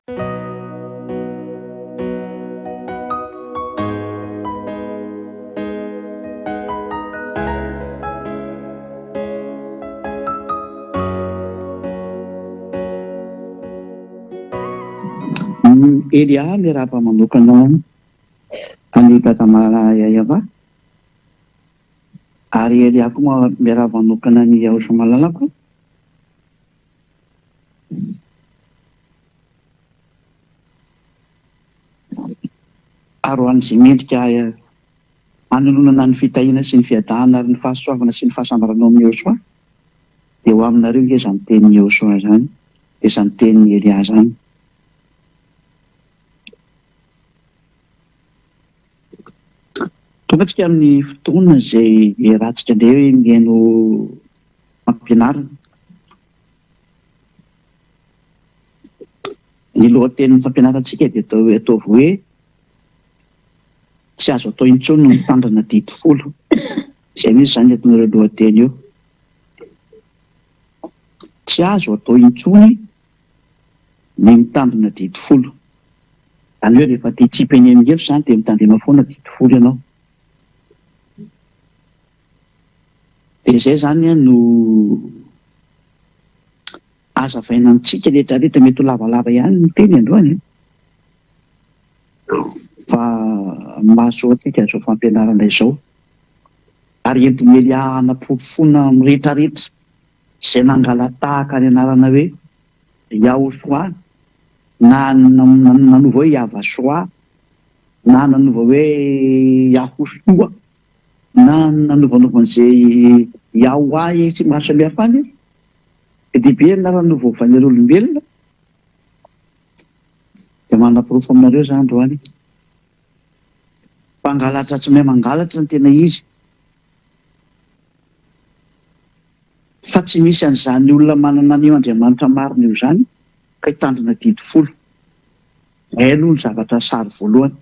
Elia miarahaba manokana an'i Dada Malala Yayava ary Elia koa miarahaba manokana an'i Yahosoa Malalako. Ary ho an'izay mendrika hanononana ny fitahiana sy ny fiadanana ary ny fahasoavana sy ny fahasambarana ao amin'i Yehosua, dia ho aminareo ange izany tenin'i Yehosua izany, dia izany tenin'i Elia izany. Tonga antsika amin'ny fotoana izay iarahantsika indray mihaino fampianarana. Ny lohatenin'ny fampianarantsika dia atao hoe ataovy hoe Tsy azo atao intsony ny mitandrina didy folo. Izay mihitsy izany entin'ireo lohateny io. Tsy azo atao intsony ny mitandrina didy folo. Izany hoe rehefa te hitsipy eny amin'ny helo izany dia mitandrema foana didy folo ianao. Dia izay izany no hazavaina amintsika rehetra rehetra. Mety ho lavalava ihany ny teny androany an! Fa mahasoa antsika izao fampianarana izao. Ary entin'i Elia hanaporofoana amin'ny rehetra rehetra izay nangala-tahaka ny anarana hoe Yahoshua na nanova hoe Yavashoa na nanova hoe Yahoshua na nanovanova an'izay Yahweh sy maro samihafa any, be dia be anarana novaovain'ireo olombelona, dia manaporofo aminareo za androany mpangalatra tsy mahay mangalatra ny tena izy fa tsy misy an'izany olona manana an'io Andriamanitra marina io izany ka hitandrina didy folo. Izay aloha ny zavatra sary voalohany.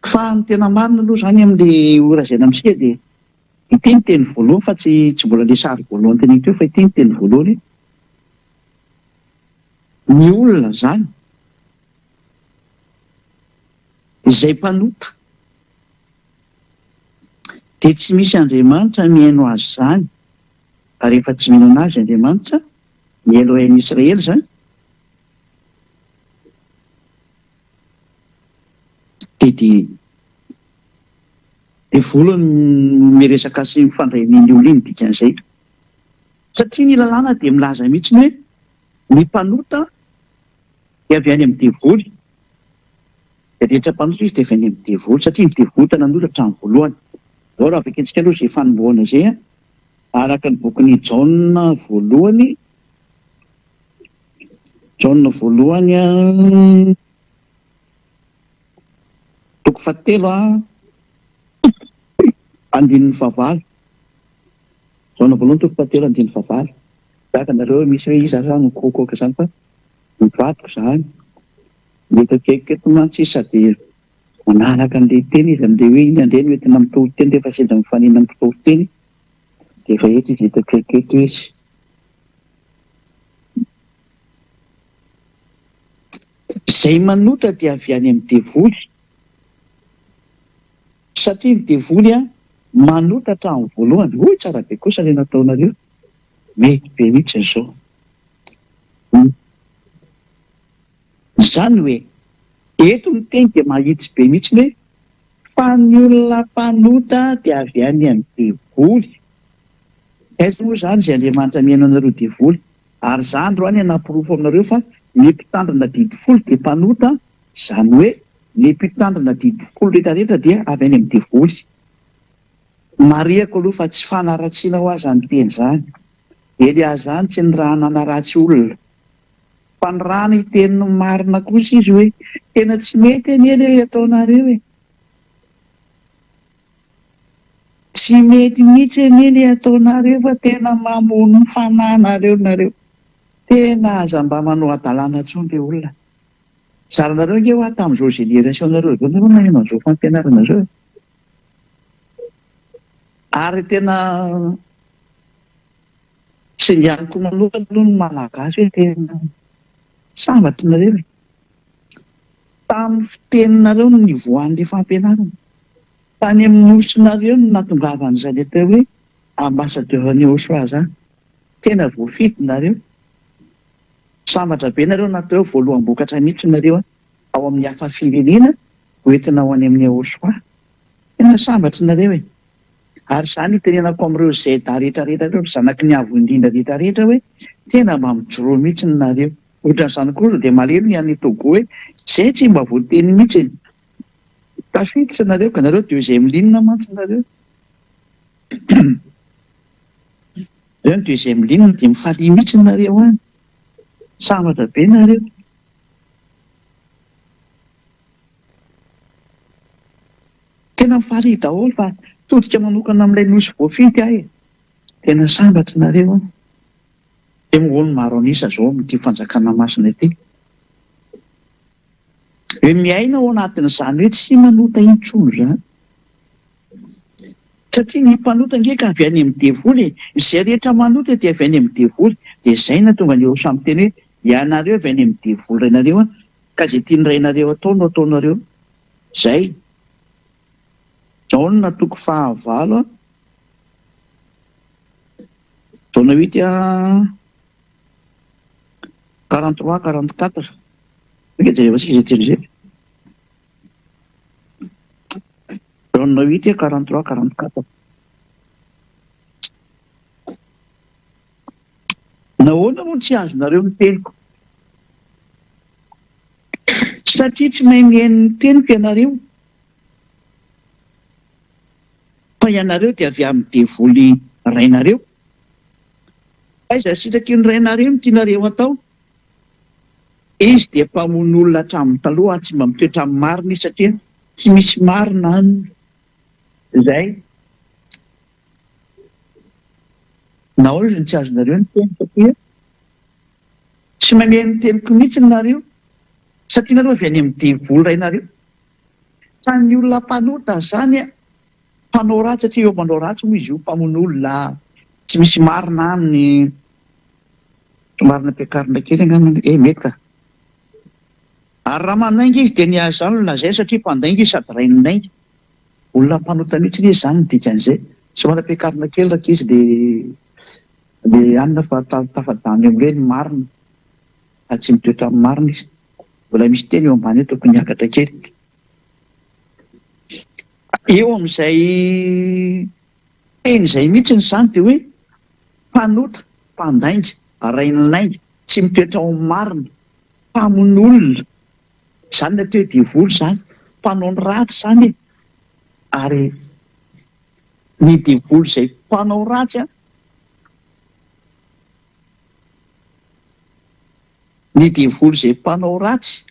Fa ny tena marina aloha izany amin'ilay holazaina amintsika dia ity ny teny voalohany fa tsy tsy mbola ilay sary voalohany teneniko teo fa ity ny teny voalohany hoe ny olona izany izay mpanota dia tsy misy Andriamanitra mihaino azy izany ary rehefa tsy mino an'azy Andriamanitra, ny Elohim Israely izany, Dia dia devoly no miresaka sy mifandray amin'iny olona iny dikan'izay. Satria ny lalàna dia milaza mihitsy ny hoe ny mpanota dia avy any amin'ny devoly. Dia rehetra mpanota izy dia avy any amin'ny devoly satria ny devoly tena nanota hatramin'ny voalohany. Izao raha vakintsika aloha izay fanombohana izay an, araka ny bokin'i Jaona voalohany, Jaona voalohany toko fahatelo andininy fahavalo. Jaona voalohany toko fahatelo andininy fahavalo. Gaga nareo hoe misy hoe iza ary zany mikoakoaka izany fa ny vadiko izany. Ny eto akaikiko eto mantsy izy sady manaraka an'ilay teny izy amin'ilay hoe inona indray no entina mitory teny rehefa sendra mifanena amin'ny mpitory teny dia efa eto izy eto akaikiko eto izy. Izay manota dia avy any amin'ny devoly, satria ny devoly manota hatramin'ny voalohany. Hoy tsara be kosa ilay nataonareo, mety be mihitsy izao. Izany hoe, eto ny teny dia mahitsy be mihitsy hoe, fa ny olona mpanota dia avy any amin'ny devoly. Aiza moa izany izay Andriamanitra mihaino anareo devoly? Ary za androany hanaporofo aminareo fa ny mpitandrina didy folo dia mpanota, izany hoe ny mpitandrina didy folo rehetra rehetra dia avy any amin'ny devoly. Marihako aloha fa tsy fanaratsiana hoa izany teny izany. Elia izany tsy nirahana hanaratsy olona. Fa nirahana hiteny ny marina kosa izy hoe tena tsy mety anie ilay ataonareo e. Tsy mety mihitsy anie le ataonareo fa tena mamono ny fanahinareo nareo. Tena aza mba manao hadalana intsony re olona. Zaranareo ange hoa tamin'izao génération nareo izao nareo naheno an'izao fampianarana izao e. Ary tena. Singaniko manokana aloha ny Malagasy hoe tena sambatra nareo e! Tamin'ny fiteninareo no nivoahan'ilay fampianarana. Tany amin'ny nosinareo no nahatongavan'izany atao hoe ambassadeur an'i Yehoshuah izany. Tena voafidy nareo. Sambatra be nareo natao hoe voaloham-bokatra mihitsy nareo ao amin'ny hafa firenena ho entina ho any amin'i Yehoshuah. Tena sambatra nareo e! Ary izany itenenako amin'ireo ZA rehetra rehetra ireo, ry zanaky ny Avo Indrindra rehetra rehetra hoe tena mba mijoroa mihitsy nareo. Ohatran'izany koa ry dia malahelo ny any Togo hoe izay tsy mba voateny mihitsy e. Tafiditra nareo ka nareo deuxième ligne mantsy nareo. Nareo ny deuxième ligne dia mifalia mihitsy nareo any. Sambatra be nareo. Tena mifaly daholo fa todika manokana amin'ilay nosy voafidy aho e! Tena sambatra nareo an! Dia moa hono maro an'isa zao amin'ity fanjakana masina ity. Hoe miaina ao anatin'izany hoe tsy manota intsony izany. Satria ny mpanota ange ka avy any amin'ny devoly e! Izay rehetra manota dia avy any amin'ny devoly. Dia izay no nahatonga an'i Yehosua miteny hoe ianareo avy any amin'ny devoly rainareo an! Ka izay tian'ny rainareo atao no ataonareo. Izay. Jaona toko fahavalo a. Jaona huit a. 43, 44. Ika jerevantsika izay teny izay. Jaona huit a, 43, 44. Nahoana moa tsy azonareo ny teniko? Satria tsy mahay mihaino ny teniko ianareo, fa ianareo dia avy amin'ny devoly rainareo. Aiza sitraky ny rainareo no tianareo atao? Izy dia mpamono olona hatramin'ny taloha ary tsy mba mitoetra amin'ny marina izy satria tsy misy marina aminy. Izay. Nahoana izy no tsy azonareo ny teny satria Tsy mamehy ny teniko mihitsy nareo satria nareo avy any amin'ny devoly rainareo. Fa ny olona mpanota zany a, mpanao ratsy satria eo manao ratsy moa izy io, mpamono olona, tsy misy marina aminy, somary nampiakarina kely angambany, eh mety ka. Ary raha manainga izy dia ny azy zany no lazainy satria mpandainga izy sady rain'ny lainga. Olona mpanota mihitsy anie izany ny dikan'izay. Somary ampiakarina kely rankizy le Le anona fa tafadany eo amin'ireny ny marina fa tsy mitoetra amin'ny marina izy. Mbola misy teny eo ambany eo tokony hiakatra kely. Eo amin'izay teny izay mihitsy izany dia hoe mpanota, mpandainga, rain'ny lainga, tsy mitoetra ao amin'ny marina, mpamono olona, izany ny atao hoe devoly izany, mpanao ny ratsy izany e! Ary ny devoly izay mpanao ratsy an, ny devoly izay mpanao ratsy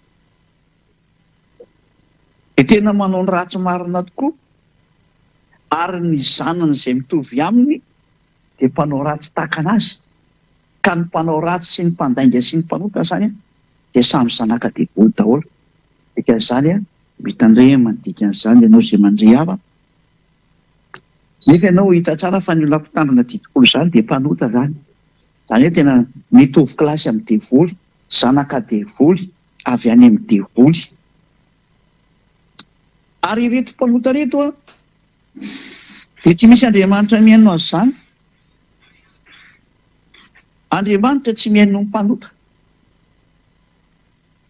dia tena manao ny ratsy marina tokoa, ary ny zanany izay mitovy aminy dia mpanao ratsy tahaka anazy, ka ny mpanao ratsy sy ny mpandainga sy ny mpanota izany dia samy zanaka devoly daholo, dikan'izany mitandrema ny dikan'izany ianao izay mandre havana. Nefa ianao hita tsara fa ny olona mpitandrina didy folo izany dia mpanota izany. Izany hoe tena mitovy kilasy amin'ny devoly, zanaka devoly, avy any amin'ny devoly. Ary ireto mpanota ireto an, dia tsy misy Andriamanitra mihaino azy izany. Andriamanitra tsy mihaino ny mpanota.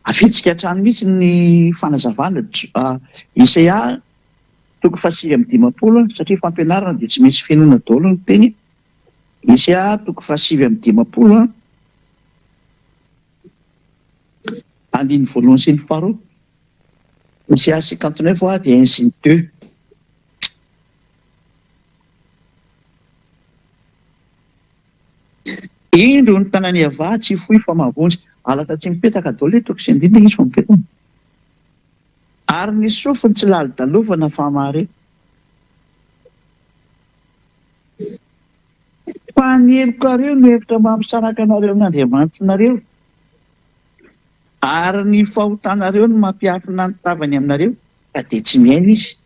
Avetsika hatrany mihitsy ny fanazavana, Isaia Toko faha-59, satria fampianarana dia tsy maintsy fenoina daholo ny teny, Isaia toko faha-59, andininy voalohany sy ny faharoa, Isaia 59 dia un sy ny deux. Indro ny tanan'i Yavah tsy fohy fa mahavonjy. Halatra tsy mipetaka daholo ilay toko sy andininy izy fa mipetaka. Ary ny sofiny tsy lalodalovana fa mahare. Fa ny helokareo no hevitra mampisaraka anareo amin'Andriamanitrinareo, ary ny fahotanareo no mampiafina ny tavany aminareo, ka dia tsy mihaino Izy.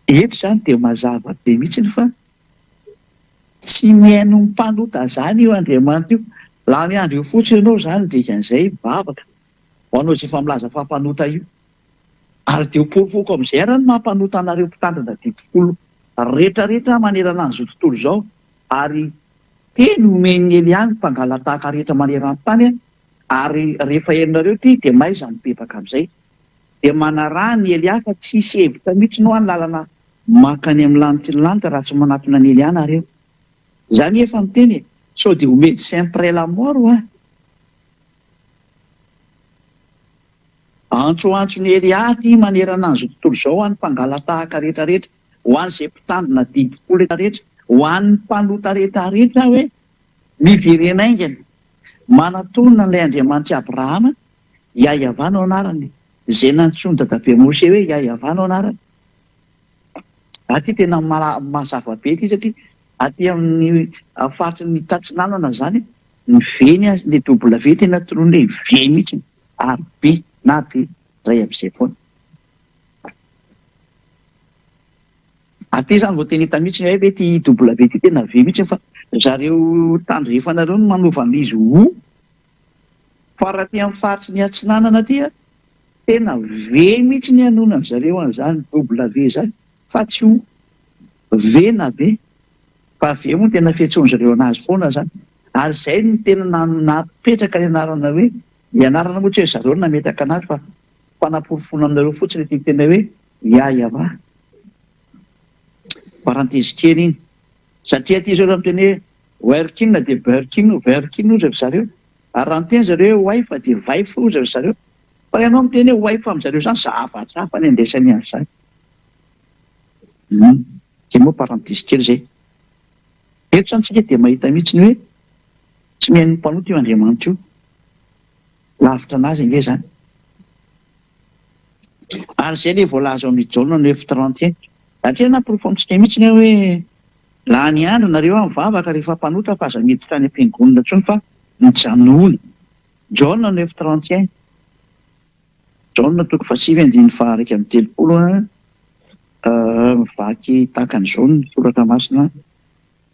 Eto izany dia mazava be mihitsy fa. Tsy mihaino ny mpanota zany io Andriamanitra io. Lany andro eo fotsiny ianao zany dikan'izay mivavaka ho anao izay efa milaza fa mpanota io. Ary dia ho porofoko amin'izay ary ny maha mpanota anareo mpitandrina didy folo retraretra manerana an'izao tontolo izao ary teny omen'i Elia ny mpangalatahaka rehetra maneran-tany ary rehefa henonareo ity dia mahaiza mibebaka amin'izay. Dia manaraha an'i Elia fa tsisy hevitra mihitsy hoa ny lalana Mankany amin'ny lanitry ny lanitra raha tsy manatona an'i Elia nareo. Za anie efa niteny e, sao dia ho médecin près la mort hoa. Antsoantson'i Elia aty manerana an'izao tontolo izao ho an'ny mpangalatahaka rehetra rehetra, ho an'izay mpitandrina didy folo rehetra rehetra, ho an'ny mpanota rehetra rehetra hoe miverena haingana, manatona an'ilay Andriamanitr'i Abrahama, Yahyavan no anarany, izay nantsoin'i dadabe Moshe hoe Yahyavan no anarany. Aty tena mazava be ity satria aty amin'ny faritry ny tatsinanana izany ny V ny azy, ny W tena tononina hoe V mihitsy ary B na B iray amin'izay foana. Aty izany vao tena hita mihitsy hoe hay ve ity W ity tena V mihitsy fa zareo tandrefana ireo no manova an'izy ho O. Fa raha aty amin'ny faritry ny atsinanana aty a, tena V mihitsy ny hanonan-dry zareo an'izany W izany fa tsy O. V na B. Fa V moa no tena fiantsoan-dry zareo an'azy foana izany. Ary izay no tena napetraka ny anarana hoe, ny anarana moa tsy hoe zareo no nametraka an'azy fa fanaporofoana aminareo fotsiny ity tena hoe Yahyawa. Parenthèse kely iny. Satria aty izao raha miteny hoe Werkin dia Birkin ou Verkin hozy ry zareo. Ary raha miteny zareo hoe wife dia wife hozy ry zareo. Fa ianao miteny hoe wife amin-jareo izany zavatra hafa ny andraisany an'izany. Hum. Izay moa parenthèse kely izay. Eto izany tsika dia mahita mihitsy ny hoe tsy mihaino ny mpanota io Andriamanitra io. Lavitra an'azy ange izany. Ary izay ilay voalaza ao amin'ny Jaona neuf 31. Satria nanaporofo amintsika mihitsy ny hoe lany andro nareo an mivavaka rehefa mpanota fa aza miditra any am-piangonana intsony fa mijanona. Jaona neuf 31. Jaona toko fahasivy andininy faha 31 an, mivaky tahaka an'izao ny soratra masina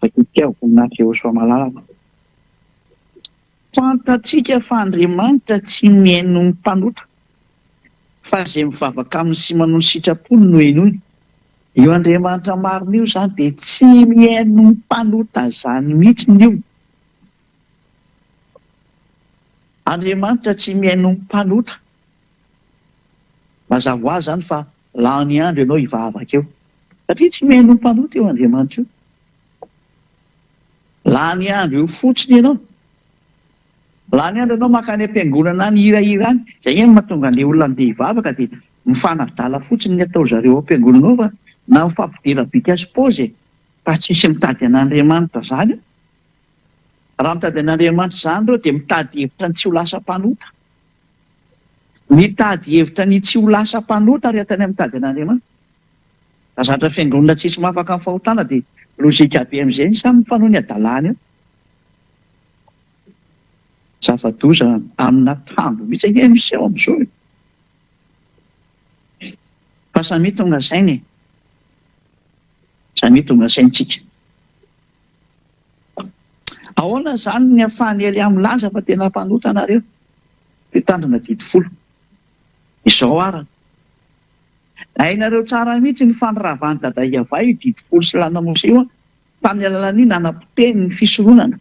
vakintsika voninahitra Yehosoa malalaka. Fantatsika fa Andriamanitra tsy mihaino ny mpanota, fa izay mivavaka aminy sy manao ny sitrapony no henoiny. Io Andriamanitra marina io izany dia tsy mihaino ny mpanota izany mihitsy io. Andriamanitra tsy mihaino ny mpanota. Mazava ho azy izany fa lany andro ianao hivavaka eo. Satria tsy mihaino ny mpanota io Andriamanitra io. Lany andro eo fotsiny ianao. Lany andro ianao mankany am-piangonana any hihirahira any. Izay ange no mahatonga an'ilay olona handeha hivavaka dia mifanadala fotsiny ny atao zareo ao am-piangonana ao fa na mifampidera bika sy paozy e. Fa tsisy mitady an'Andriamanitra izany eo. Raha mitady an'Andriamanitra izany ireo dia mitady hevitra ny tsy ho lasa mpanota. Mitady hevitra ny tsy ho lasa mpanota ary atany mitady an'Andriamanitra. Raha zatra fiangonana tsisy mahafaka ny fahotana dia logique be amin'izay ny samy mifanao ny hadalany eo. Zava-doza amina tambo mihitsy ange miseho amin'izao e. Fa samia tonga saina e. Samia tonga saintsika. Ahoana izany ny ahafahan'i Elia milaza fa tena mpanota nareo? Mpitandrina didy folo. Izao arany. Hainareo tsara mihitsy ny fandravan'i Dada Yavah io didy folo sy lalàna Mosè io tamin'ny alalan'ny nanapotehiny ny fisoronana.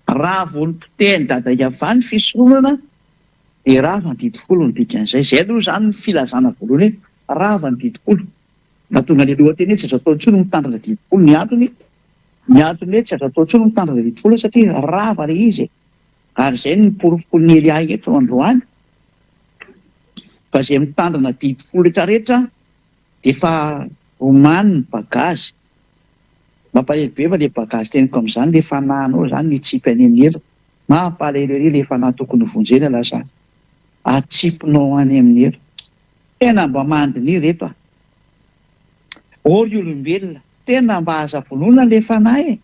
Raha vao nopotehin'i Dada Yavah ny fisoronana dia rava ny didy folo ny dikan'izay. Izay aloha izany ny filazana voalohany hoe rava ny didy folo. Nahatonga ny lohateny hoe tsy azo atao intsony ny mitandrina didy folo ny antony, ny antony hoe tsy azo atao intsony ny mitandrina didy folo satria rava ilay izy e. Ary izay no porofoin'i Elia eto androany, fa izay mitandrina didy folo rehetrarehetra dia efa omany ny bagazy. Mampalahelo be fa ilay bagazy teniko amin'izany, ilay fanahinao izany nitsipy any amin'ny helo. Mampalahelo ery ilay fanahy tokony hovonjena lasa atsipinao any amin'ny helo. Tena mba mandiniha reto a! Ô ry olombelona, tena mba aza vonoina ilay fanahy e!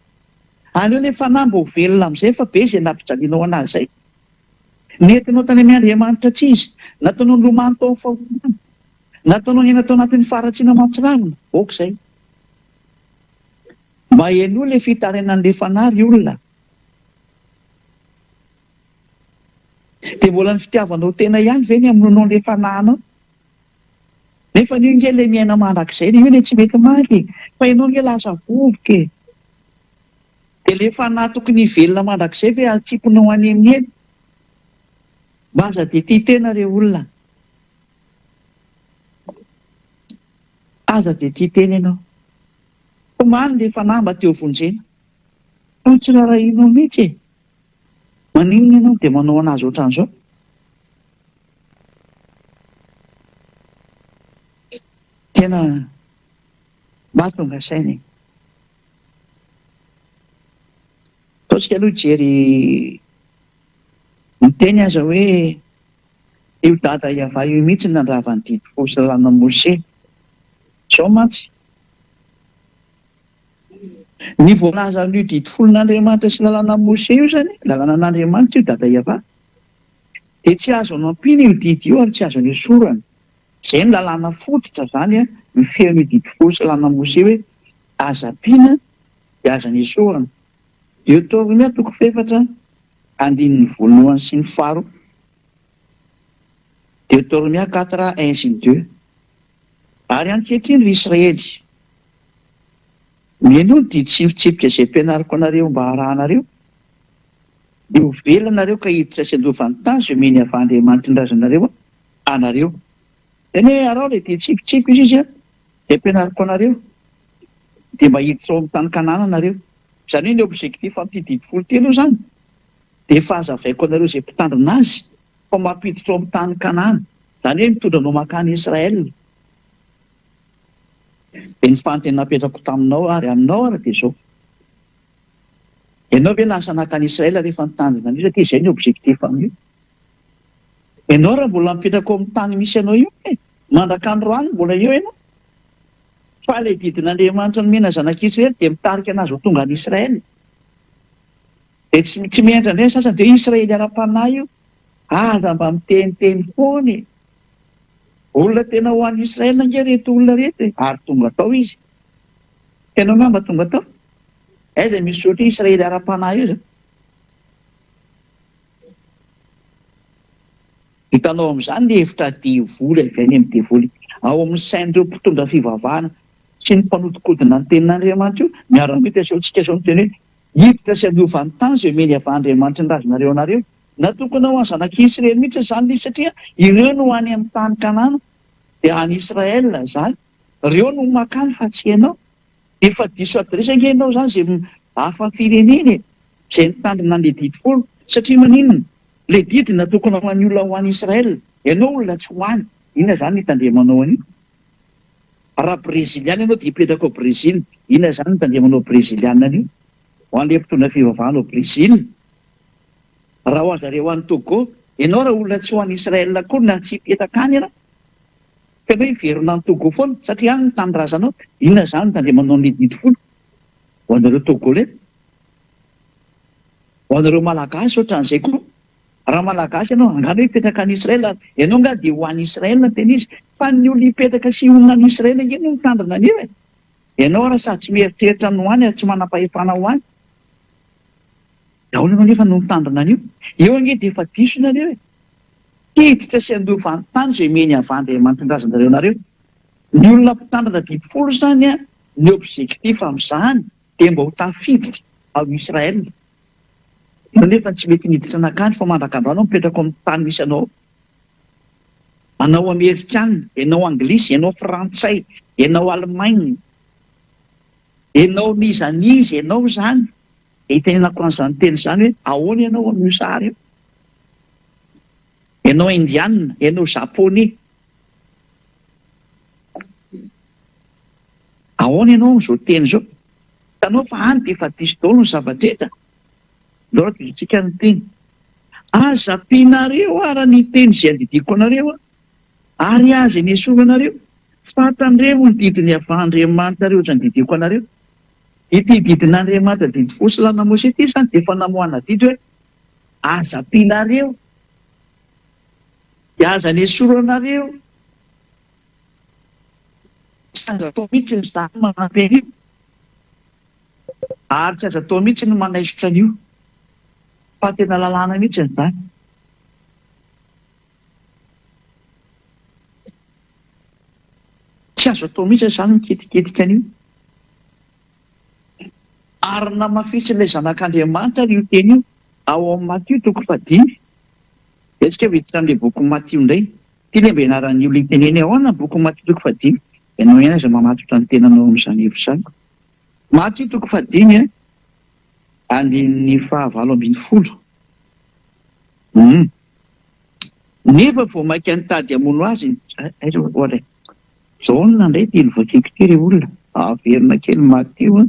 Aleo ilay fanahy mba ho velona amin'izay fa be izay nampijalianao an'azy izay. Nentinao tany amin'ny Andriamanitra tsy izy, nataonao nilomano tao amin'ny fahoriana, nataonao niaina tao anatin'ny faharatsiana mahatsiravina, ok izay. Mba henoy ilay fitarainan'ilay fanahy ry olona. Dia mbola ny fitiavanao tena ihany ve ny hamonoanao an'ilay fanahinao? Nefa io nge ilay miaina mandrakizay, io ilay tsy mety maty e! Fa ianao nge lasa vovoka e! Dia ilay fanahy tokony hivelona mandrakizay ve atsipinao any amin'ny helo? Mba aza dia tia tena re olona. Aza dia tia tena ianao. Tomany ilay fanahy mba te ho vonjena. Fa tsy rarahianao mihitsy e! Maninona ianao dia manao anazy ohatran'izao? Tena mba tonga saina e! Ataontsika aloha hijery miteny aza hoe io dada Yavah io mihitsy no nandrava ny didy folo sy lalàna Mose. Izao mantsy, ny voalazan'io didy folon'Andriamanitra sy lalàna Mose io izany, lalànan'Andriamanitra io dada Yavah, dia tsy azo anampiana io didy io ary tsy azo anesorana. Izay no lalàna fototra izany mifehy an'io didy folo sy lalàna Mose hoe aza ampiana dia aza anesorana. Deoteronomia toko fahefatra andininy voalohany sy ny faharoa. Deoteronomia quatre un sy deux. Ary ankehitriny ry Israely, mihainoa ny didy sy ny fitsipika izay ampianariko anareo mba harahanareo, dia ho velona nareo ka hiditra sy handova ny tany izay omen'i Yavah Andriamanitry ny razanareo anareo. Izany hoe araho ilay didy sy fitsipika izy izy izay ampianariko anareo, dia mba hiditra ao amin'ny tany Kanana nareo. Izany hoe ny objectif amin'ity didy folo ity aloha izany dia efa hazavaiko anareo izay mpitandrina azy fa mampiditra ao amin'ny tany Kanana, izany hoe mitondra anao mankany Israël. Dia ny fanontaniana napetrako taminao ary aminao ary dia izao, ianao ve lasa nankany Israël rehefa nitandrina an'io satria izay ny objectif amin'io? Ianao raha mbola mipetraka ao amin'ny tany misy anao io e, mandrak'androany mbola eo ianao. Fa ilay didin'Andriamanitra nomena zanak'Israely dia mitarika anazy ho tonga any Israël. Dia tsy tsy miantra indray ny sasany dia hoe Israely ara-panahy io. Aza mba miteniteny foana e. Olona tena ho any Israël ange ireto olona ireto e. Ary tonga tao izy. Ianao angamba tonga tao. Aiza misy soratra hoe Israely ara-panahy io zany? Hitanao amin'izany ny hevitra devoly avy any amin'ny devoly ao amin'ny sain'ireo mpitondra fivavahana sy ny mpanodinkodina ny tenin'Andriamanitra io. Miara-mita asehontsika izao ny teny hoe hiditra sy hanova ny tany izay omeny avy Andriamanitry ny razanareo anareo. Natokana ho an'ny zanak'i Israely mihitsy izany ilay izy satria ireo no any amin'ny tany Kanana dia any Israël izany. Ireo no makany fa tsy ianao. Efa diso adiresy ange ianao izany izay hafa firenena e! Izay nitandrina an'ilay didy folo. Satria maninona? Ilay didy natokana ho an'ny olona ho any Israël. Ianao olona tsy ho any. Inona izany no hitandremanao an'io? Raha breziliana ianao dia hipetraka ao Brezila. Inona izany no hitandremanao breziliana an'io? Ho an'ilay mpitondra fivavahana ao Brezila. Raha ho an-zareo any Togo. Ianao raha olona tsy ho any Israël akory na tsy hipetraka any ianao. Fa ianao hiverina any Togo foana satria any ny tanindrazanao. Inona izany no hitandremanao an'ilay didy folo? Ho anareo Togolais. Ho anareo Malagasy ohatran'izay koa. Raha Malagasy ianao, angaha anao hipetraka any Israel ary ianao angaha dia ho any Israel no tena izy? Fa ny olona hipetraka sy honina any Israel ange no mitandrina an'io e! Ianao ary sady tsy mieritreritra ny ho any ary tsy manam-pahefana ho any. Dia ahoana ianao nefa no mitandrina an'io? Eo ange dia efa diso nareo e! Hiditra sy handova ny tany izay omeny avy Andriamanitrin-drazanareo anareo. Ny olona mpitandrina didy folo izany an, ny objectif amin'izany dia mba ho tafiditra ao Israël. Ianao nefa tsy mety niditra nankany fa mandrak'androany aho mipetraka ao amin'ny tany misy anao ao. Anao Amerikana, ianao Anglisy, ianao Frantsay, ianao Allemagne, ianao n'iza n'iza ianao izany, dia itenenako an'izany teny izany hoe ahoana ianao amin'io sary io? Ianao Indiana, ianao Japonais. Ahoana ianao amin'izao teny izao? Hitanao fa any dia efa diso daholo ny zava-drehetra. Ndao raha disotsika ny teny. Aza ampianareo ara ny teny izay andidiako anareo ary aza enesoranareo, fa tandremo ny didin'i Yavah Andriamanitrareo izay andidiako anareo. Ity didin'Andriamanitra didy folo sy lalàna Mosesy ity izany dia efa namoahana didy hoe aza ampianareo dia aza anesoranareo. Tsy azo atao mihitsy izany manampy an'io. Ary tsy azo atao mihitsy ny manaisotra an'io fa tena lalàna mihitsy izany. Tsy azo atao mihitsy izany miketikitika an'io. Ary namafisin'ilay Zanak'Andriamanitra ary io teny io ao amin'ny Matio toko fahadimy. Dia isika miditra amin'ilay bokin'i Matio indray. Ity ilay mba ianaran'ny olona iteneny ahoana ny bokin'i Matio toko fahadimy. Ianao ihany aza mamatotra ny tenanao amin'izany hevitra izany. Matio toko fahadimy andininy fahavalo ambinifolo. Hum. Nefa vao mainka nitady hamono azy ny, aiza ohatra e? Jaona indray ity novakiako ity ry olona. Averina kely Matio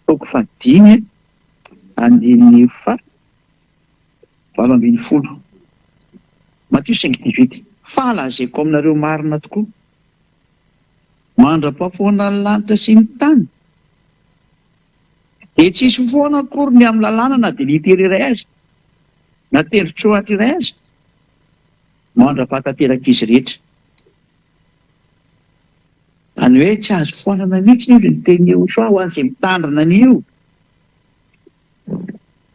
toko fahadimy andininy faha 18. Matio cinq dix-huit. Fa lazaiko aminareo marina tokoa, mandra-pahafoana ny lanitra sy ny tany, dia tsy hisy foana akory ny amin'ny lalàna na dia litera iray aza, na tendron-tsoratra iray aza, mandra-pahatanterak'izy rehetra. Izany hoe tsy azo foanana mihitsy io ny tenin'i Yehoshuah ho an'izay mitandrina an'io.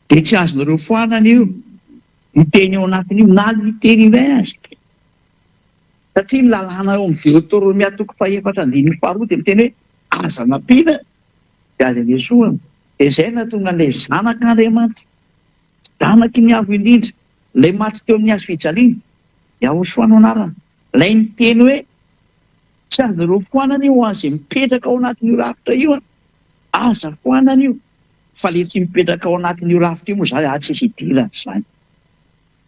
Dia tsy azonareo foanana io, io teny ao anatin'io, na litera iray aza. Satria ny lalàna ao amin'ny Deotoromia toko fahefatra andininy faharoa dia miteny hoe aza nampiana dia aza nesohana. Dia izay no nahatonga an'ilay Zanak'Andriamanitra, Zanaky ny Avo Indrindra, ilay maty teo amin'ny hazo fijaliana, Yahoshua no anarany, ilay niteny hoe tsy azonareo foanana io ho an'izay mipetraka ao anatin'io rafitra io an, aza foanana io, fa ilay tsy mipetraka ao anatin'io rafitra io moa izany, ah tsisy idirany izany.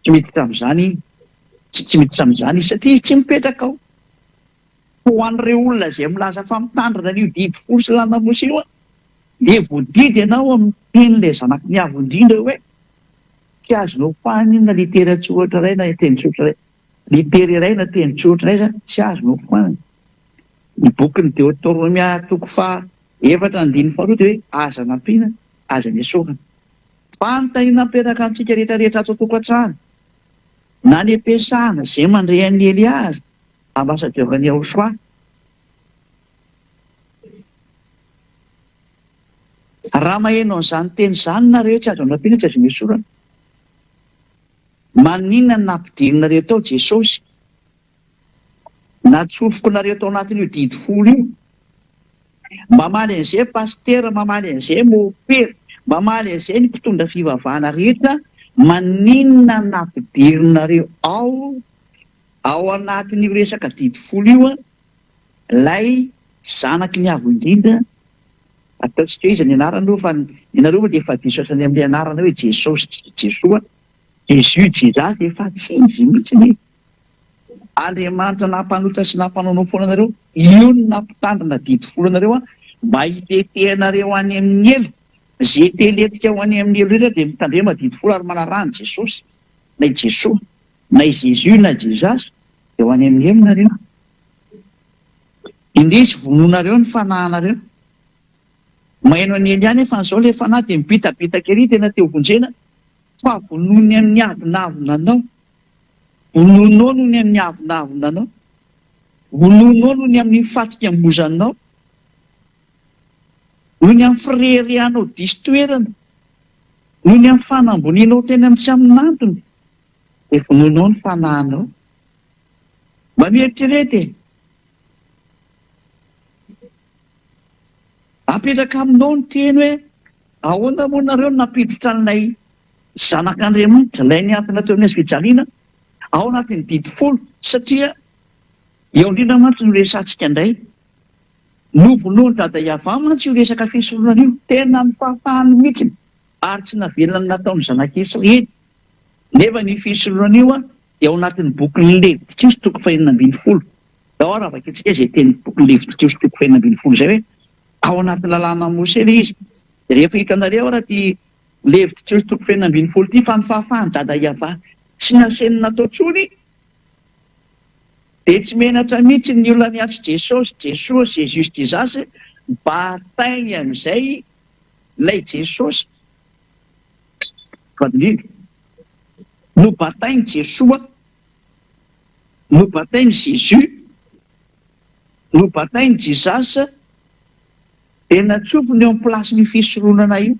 Tsy miditra amin'izany tsy tsy miditra amin'izany izy satria izy tsy mipetraka ao. Fa ho an'ireo olona izay milaza fa mitandrina an'io didy folo sy lalàna Mosesy io dia voadidy ianao amin'ny tenin'ilay Zanaky ny Avo Indrindra hoe tsy azonao foanina io na litera tsotra iray na teny tsotra iray. Litera iray na teny tsotra iray izany tsy azonao foanina. Ny bokin'ny Deoteronomia toko faha efatra andininy faharoa dia hoe aza nampiana, aza nesorina. Fanontaniana mipetraka amintsika rehetra rehetra ato an-tokantrano, na any am-piasana, izay mandre an'i Elia aza, ambassadeur-n'i Yahoshua. Raha maheno an'izany teny izany nareo, tsy azo anampiana, tsy azo nesorana. Maninona no nampidirinareo tao Jesosy? Natsofokonareo tao anatin'io didy folo io. Mamaly an'izay pasitera, mamaly an'izay mopera, mamaly an'izay ny mpitondra fivavahana rehetra, maninona nampidirinareo ao ao anatin'io resaka didy folo io ilay zanaky ny avo indrindra, ataontsika hoe iza ny anarany aloha fa ny anareo moa dia efa diso hatrany amin'ilay anarana hoe Jesosy, Jesoa, Jesus, Jesus, efa tsy izy mihitsy e. Andriamanitra nampanota sy nampanaonao foana anareo, io no nampitandrina didy folo anareo an, mba hitetehanareo any amin'ny helo, ze te hilentika ho any amin'ny helo rehetra dia mitandrema didy folo ary manaraha an'i Jesosy, na i Jesoa, na i Jesus na Jesus, dia ho any amin'ny helo nareo. Indrisy vonoinareo ny fanahinareo. Maheno an'i Elia nefa an'izao ilay fanahy dia mibitabitaka ery tena te ho vonjena fa vonoiny amin'ny avonavona anao. Vonoinao noho ny amin'ny avonavonanao. Vonoinao noho ny amin'ny fatikambozanao. Noho ny amin'ny fireharehanao diso toerana. Noho ny amin'ny fanambonianao tena amin'ny tsy amin'antony. Dia vonoinao ny fanahinao. Mba mieritrereta e! Apetraka aminao ny teny hoe ahoana moa nareo no nampiditra an'ilay Zanak'Andriamanitra, ilay nihantona teo amin'ny hazo fijaliana, ao anatin'ny didy folo, satria eo indrindra mantsy no resahantsika indray. Novonoin'i Dada Yavah mantsy io resaka fisoronana io, tena nofafahany mihitsy ary tsy navelany nataon'ny zanak'Israely. Nefa ny fisoronana io dia ao anatin'ny bokin'ny Levitikosy toko fahenina ambinifolo. Ndao ary havakintsika izay tenin'ny bokin'ny Levitikosy toko fahenina ambinifolo izay hoe ao anatin'ny lalànan'i Mosesy ilay izy. Rehefa hitanareo ary ity Levitikosy toko fahenina ambinifolo ity fa ny fahafahan'i Dada Yavah tsy nasainy natao intsony dia tsy menatra mihitsy ny olona miantso Jesosy, Jesoa, Jesus, Jesus, batainy amin'izay ilay Jesosy. Fadindrindra. Nobatain'i Jesoa, nobatain'i Jesus, nobatain'i Jesus. Dia natsofony eo amin'ny place-n'io fisoronana io.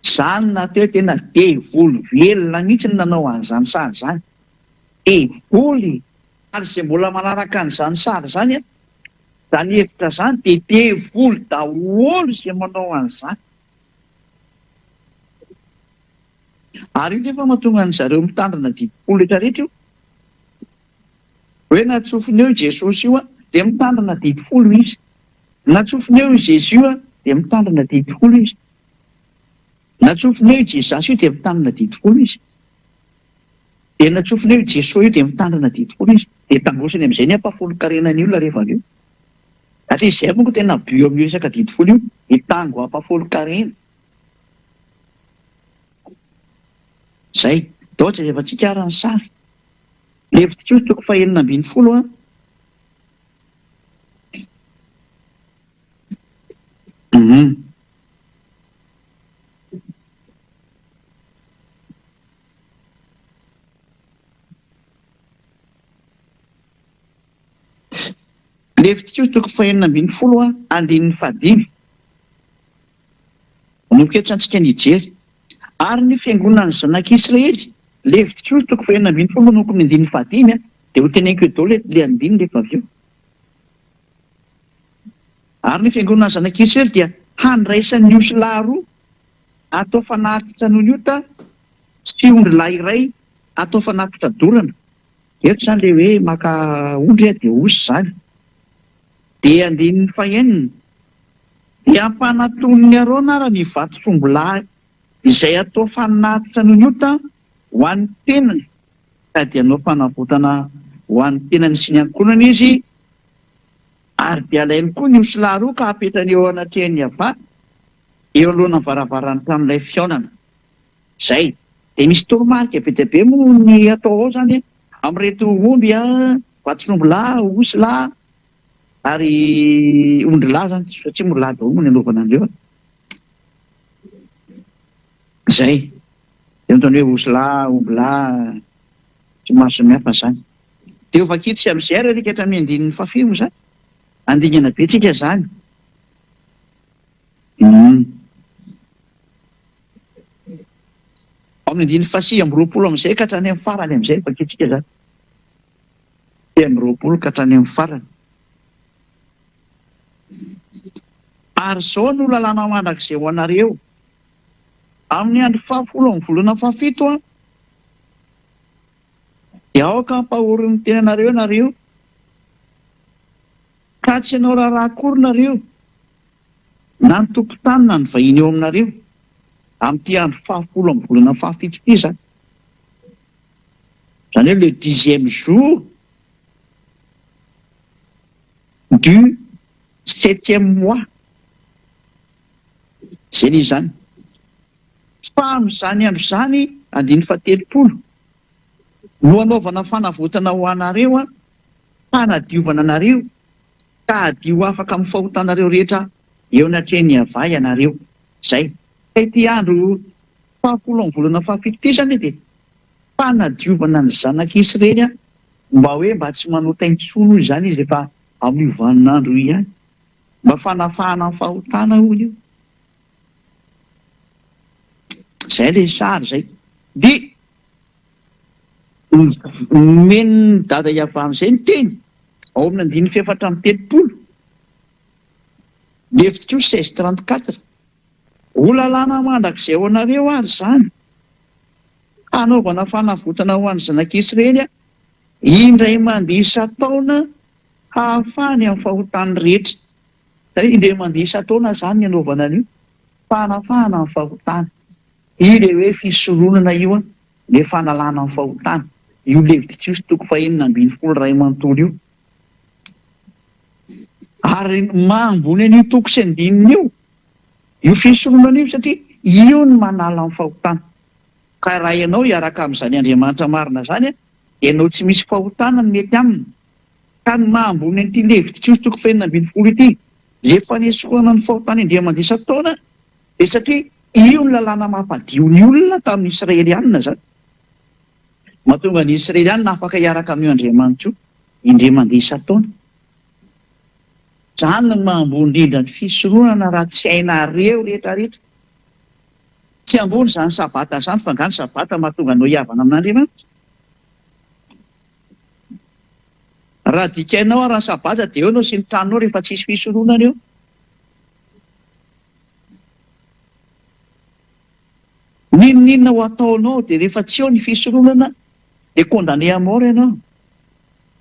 Izany natao hoe tena devoly velona mihitsy no nanao an'izany sary izany. Devoly! Ary izay mbola manaraka an'izany sary izany, izany hevitra izany dia devoly daholo izay manao an'izany. Ary io nefa mahatonga an-dry zareo mitandrina didy folo rehetra rehetra io. Hoe natsofony eo i Jesosy io dia mitandrina didy folo izy. Natsofony eo i Jésus io dia mitandrina didy folo izy. Natsofony eo i Jesus io dia mitandrina didy folo izy. Dia natsofony eo i Jesoa io dia mitandrina didy folo izy. Dia tangosany amin'izay ny ampahafolon-karenan'ny olona rehefa avy eo. Satria izay manko tena but amin'io resaka didy folo io, hitango ampahafolon-karena. Izay. Ndao jerevantsika ary ny sary. Levitikosy toko fahenina ambinifolo a. Hum. Levitikosy toko fahenina ambinifolo a, andininy fahadimy. Manomboka eto antsika ny hijery. Ary ny fiangonan'ny zanak'Israely, Levitikosy toko fahenina ambinifolo manomboka amin'ny andininy fahadimy, dia ho teneniko eo daholo ilay andininy rehefa avy eo. Ary ny fiangonan'ny zanak'Israely dia handraisan'ny osilahy roa atao fanatitra noho ny ota sy ondrilahy iray atao fanatitra dorana. Eto izany ilay hoe maka ondry dia osy izany. Dia andininy fahenina, Dia ampanatonin'i Arona ary ny vato sombolahy izay atao fanatitra noho ny ota ho an'ny tenany, ka dia hanao fanavotana ho an'ny tenany sy ny ankohonany izy, ary dia alainy koa ny osilahy roa ka apetrany eo anatrehan'i Yavah, eo anoloan'ny varavaran'ny tranolay fihaonana. Izay. Dia misy toromarika be dia be moa ny atao ao izany amin'ireto omby, vato sombolahy, osilahy, Ary ondry lahy zany, satria moa lahy daholo moa ny anaovana an'ireo an. Zay. Dia ohatran'ny hoe osy lahy, omby lahy, tsy maro samihafa zany. Dia ho vakintsika amin'izay ary alika hatramin'ny andininy fahafiry moa zany? Handingana be tsika zany. Hum. Ao amin'ny andininy fahasivy amby roapolo amin'izay ka hatrany amin'ny farany amin'izay no vakintsika zany. 29 ka hatrany amin'ny farany. Ary izao no lalàna mandrakizay ho anareo, Amin'ny andro fahafolo amin'ny volana fahafito, dia aoka hampahory ny tenanareo ianareo, ka tsy hanao raharaha akory nareo, na ny tompon-tany na ny vahiny eo aminareo, amin'ity andro fahafolo amin'ny volana fahafito ity izany. Izany hoe le dixième jour du septième mois. Izay ilay izy izany. Fa amin'izany andro izany, andininy fahatelopolo, no hanaovana fanavotana ho anareo, hanadiovana anareo, ka hadio afaka amin'ny fahotanareo rehetra eo anatrehan'i Yavah ianareo. Izay. Ka ity andro fahafolo amin'ny volana fahafito ity izany dia fanadiovana ny zanak'Israely mba hoe mba tsy manota intsony hoy izany izy efa amin'io vaninandro io ihany. Mba fanafahana ny fahotana hoy io. Izay ilay sary izay. Dia nomen'ny Dada Yavah amin'izay ny teny ao amin'ny andininy fahefatra amby telopolo, Levitikosy 16 34. Ho lalàna mandrakizay ho anareo ary izany, hanaovana fanavotana ho an'ny zanak'Israely indray mandeha isan-taona hahafahany amin'ny fahotany rehetra. Izany hoe indray mandeha isan-taona izany ny anaovana an'io, fanafahana amin'ny fahotana. Io ilay hoe fisoronana io, ilay fanalana ny fahotana. Io Levitikosy toko fahenina ambinifolo iray manontolo io. Ary maha ambony an'io toko sy andininy io, io fisoronana io satria io no manala ny fahotana. Ka raha ianao hiaraka amin'izany Andriamanitra marina izany, ianao tsy misy fahotana no mety aminy. Ka ny maha ambony an'ity Levitikosy toko fahenina ambinifolo ity, izay fanesorana ny fahotana indray mandeha isan-taona, dia satria io ny lalàna mampadio ny olona tamin'ny Israelianina izany. Mahatonga ny Israelianina afaka hiaraka amin'io Andriamanitra io indray mandeha isan-taona. Izany no maha ambony indrindra ny fisoronana raha tsy hainareo rehetra rehetra. Tsy ambony izany sabata izany fa angaha ny sabata mahatonga anao hihavana amin'Andriamanitra? Raha dikainao ary ny sabata dia eo ianao sy ny tranonao rehefa tsisy fisoronana eo. N'inon'inona ho ataonao dia rehefa tsy eo ny fisoronana dia condamné à mort ianao.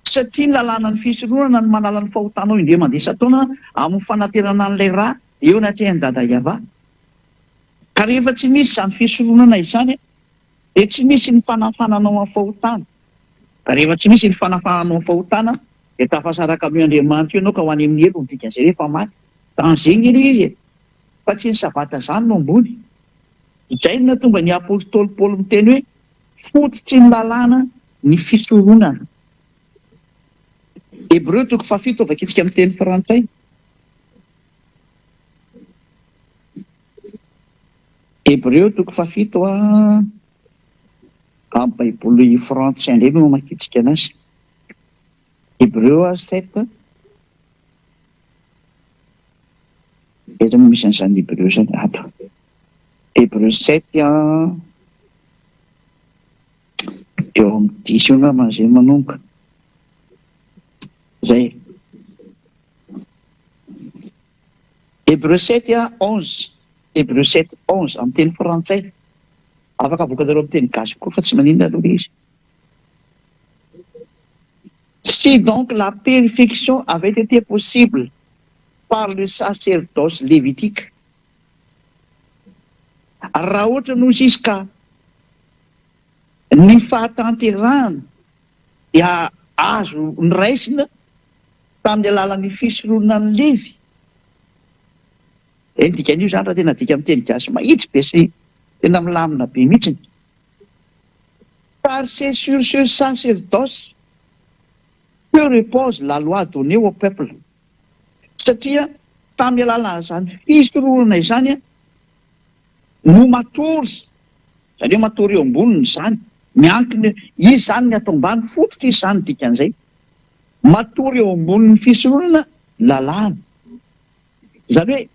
Satria ny lalànan'ny fisoronana no manala ny fahotanao indray mandeha isan-taona amin'ny fanaterana an'ilay rà eo anatrehan'i Dada Yavah. Ka rehefa tsy misy izany fisoronana izany dia tsy misy ny fanafananao amin'ny fahotana. Ka rehefa tsy misy ny fanafananao amin'ny fahotana dia tafasaraka amin'io Andriamanitra io ianao ka ho any amin'ny helo ny dikan'izay rehefa maty. Danger nge ilay izy e! Fa tsy ny sabata izany no ambony. Izay no nahatonga ny apostoly Paoly miteny hoe fototry ny lalàna ny fisoronana. Hebreo toko fahafito vakintsika amin'ny teny frantsay. Hebreo toko fahafito a amin'ny baiboly frantsay indray no hamakiantsika anazy. Hebreo a sept. Aiza moa misy an'izany Hebreo izany? Ato. Hebreo sept a eo amin'ny dix eo angamba izay manomboka. Izay. Hebreo sept a onze. Hebreo sept onze amin'ny teny frantsay. Afaka avoakanareo amin'ny teny gasy koa fa tsy maninona aloha ilay izy. Si donc la perfection avait été possible par le sacerdoce lévitique, raha ohatra no izy ka ny fahatanterahana dia azo noraisina tamin'ny alalan'ny fisoronan'i Levy, Izay ny dikan'io izany raha tena adika amin'ny teny gasy mahitsy be sy tena milamina be mihitsiny. Car c'est sur ce sacerdoce que repose la loi donnée au peuple. Satria tamin'ny alalan'izany fisoronana izany no matory, izany hoe matory eo amboniny izany, miankina, izy izany ny ato ambany, fototra izy izany ny dikan'izay. Matory eo ambonin'ny fisoronana lalàna. Izany hoe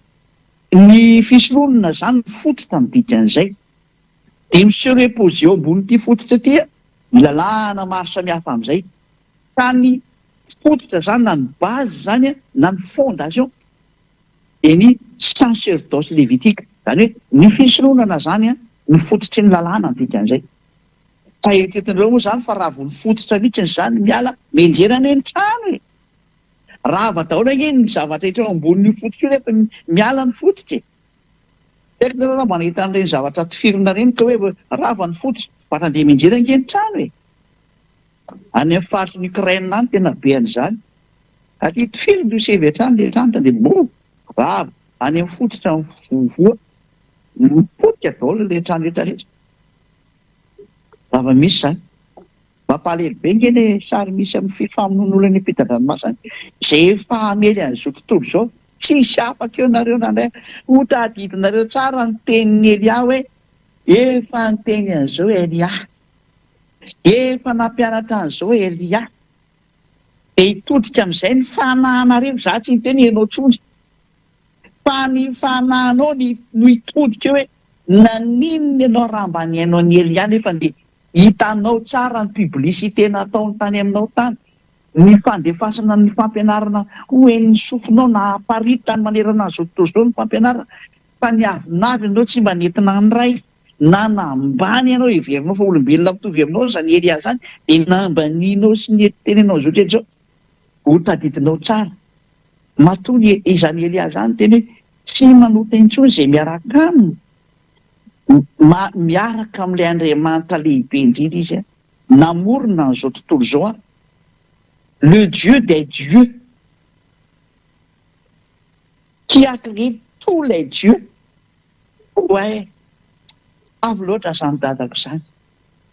ny fisoronana izany ny fototra ny dikan'izay. Dia mi-se reposer eo ambonin'ity fototra ity ny lalàna maro samihafa amin'izay. Ka ny fototra izany na ny base izany na ny fondation dia ny sacerdoce lévitique. Izany hoe ny fisoronana izany no fototry ny lalàna ny dikan'izay. Ka eritreretinareo moa izany fa raha vao ny fototra mihitsy izany miala, mianjera anie ny trano e! Rava daholo ange ny zavatra rehetra eo ambonin'io fototra io rehefa miala ny fototra e! Tsy haiko nareo raha mba nahita an'ireny zavatra tifirina ireny ka hoe rava ny fototra fa nandeha mianjera ange ny trano e! Any amin'ny faritry ny Ukraine any tena be an'izany. Satria tifirina io sevy hatrany ilay trano dia boum! Rava any amin'ny fototra mivovoa mipotika daholo ilay trano rehetra rehetra. Zava-misy izany. Mampalahelo be nge le sary misy amin'ny fifamonoan'olona any ampitan-dranomasina any. Izay efa hamely an'izao tontolo izao, tsisy afaka eo nareo nandray. Ho tadidinareo tsara ny tenin'i Elia hoe, efa niteny an'izao Elia. Efa nampianatra an'izao Elia. Dia hitodika amin'izay ny fanahinareo, izaho tsy niteny ianao intsony. Fa ny fanahinao no hitodika eo hoe, naninona ianao raha mba nihaino an'i Elia nefa dia Hitanao tsara ny publicité nataony tany aminao tany, ny fandefasana ny fampianarana ho henon'ny sofinao nahaparitany manerana an'izao tontolo izao ny fampianarana fa ny avonavona ianao tsy mba nentina nandray na nambany ianao heverinao fa olombelona mitovy aminao izany Elia izany dia nambanianao sy nitenenao izao rehetra izao ho tadidinao tsara matoa ny izany Elia izany teny hoe tsy manota intsony izay miaraka aminy Ma, miaraka amin'ilay Andriamanitra lehibe indrindra izy, namorona an'izao tontolo izao, le Dieu des dieux, qui a créé tous les dieux. Ouais, avo loatra izany dadako izany.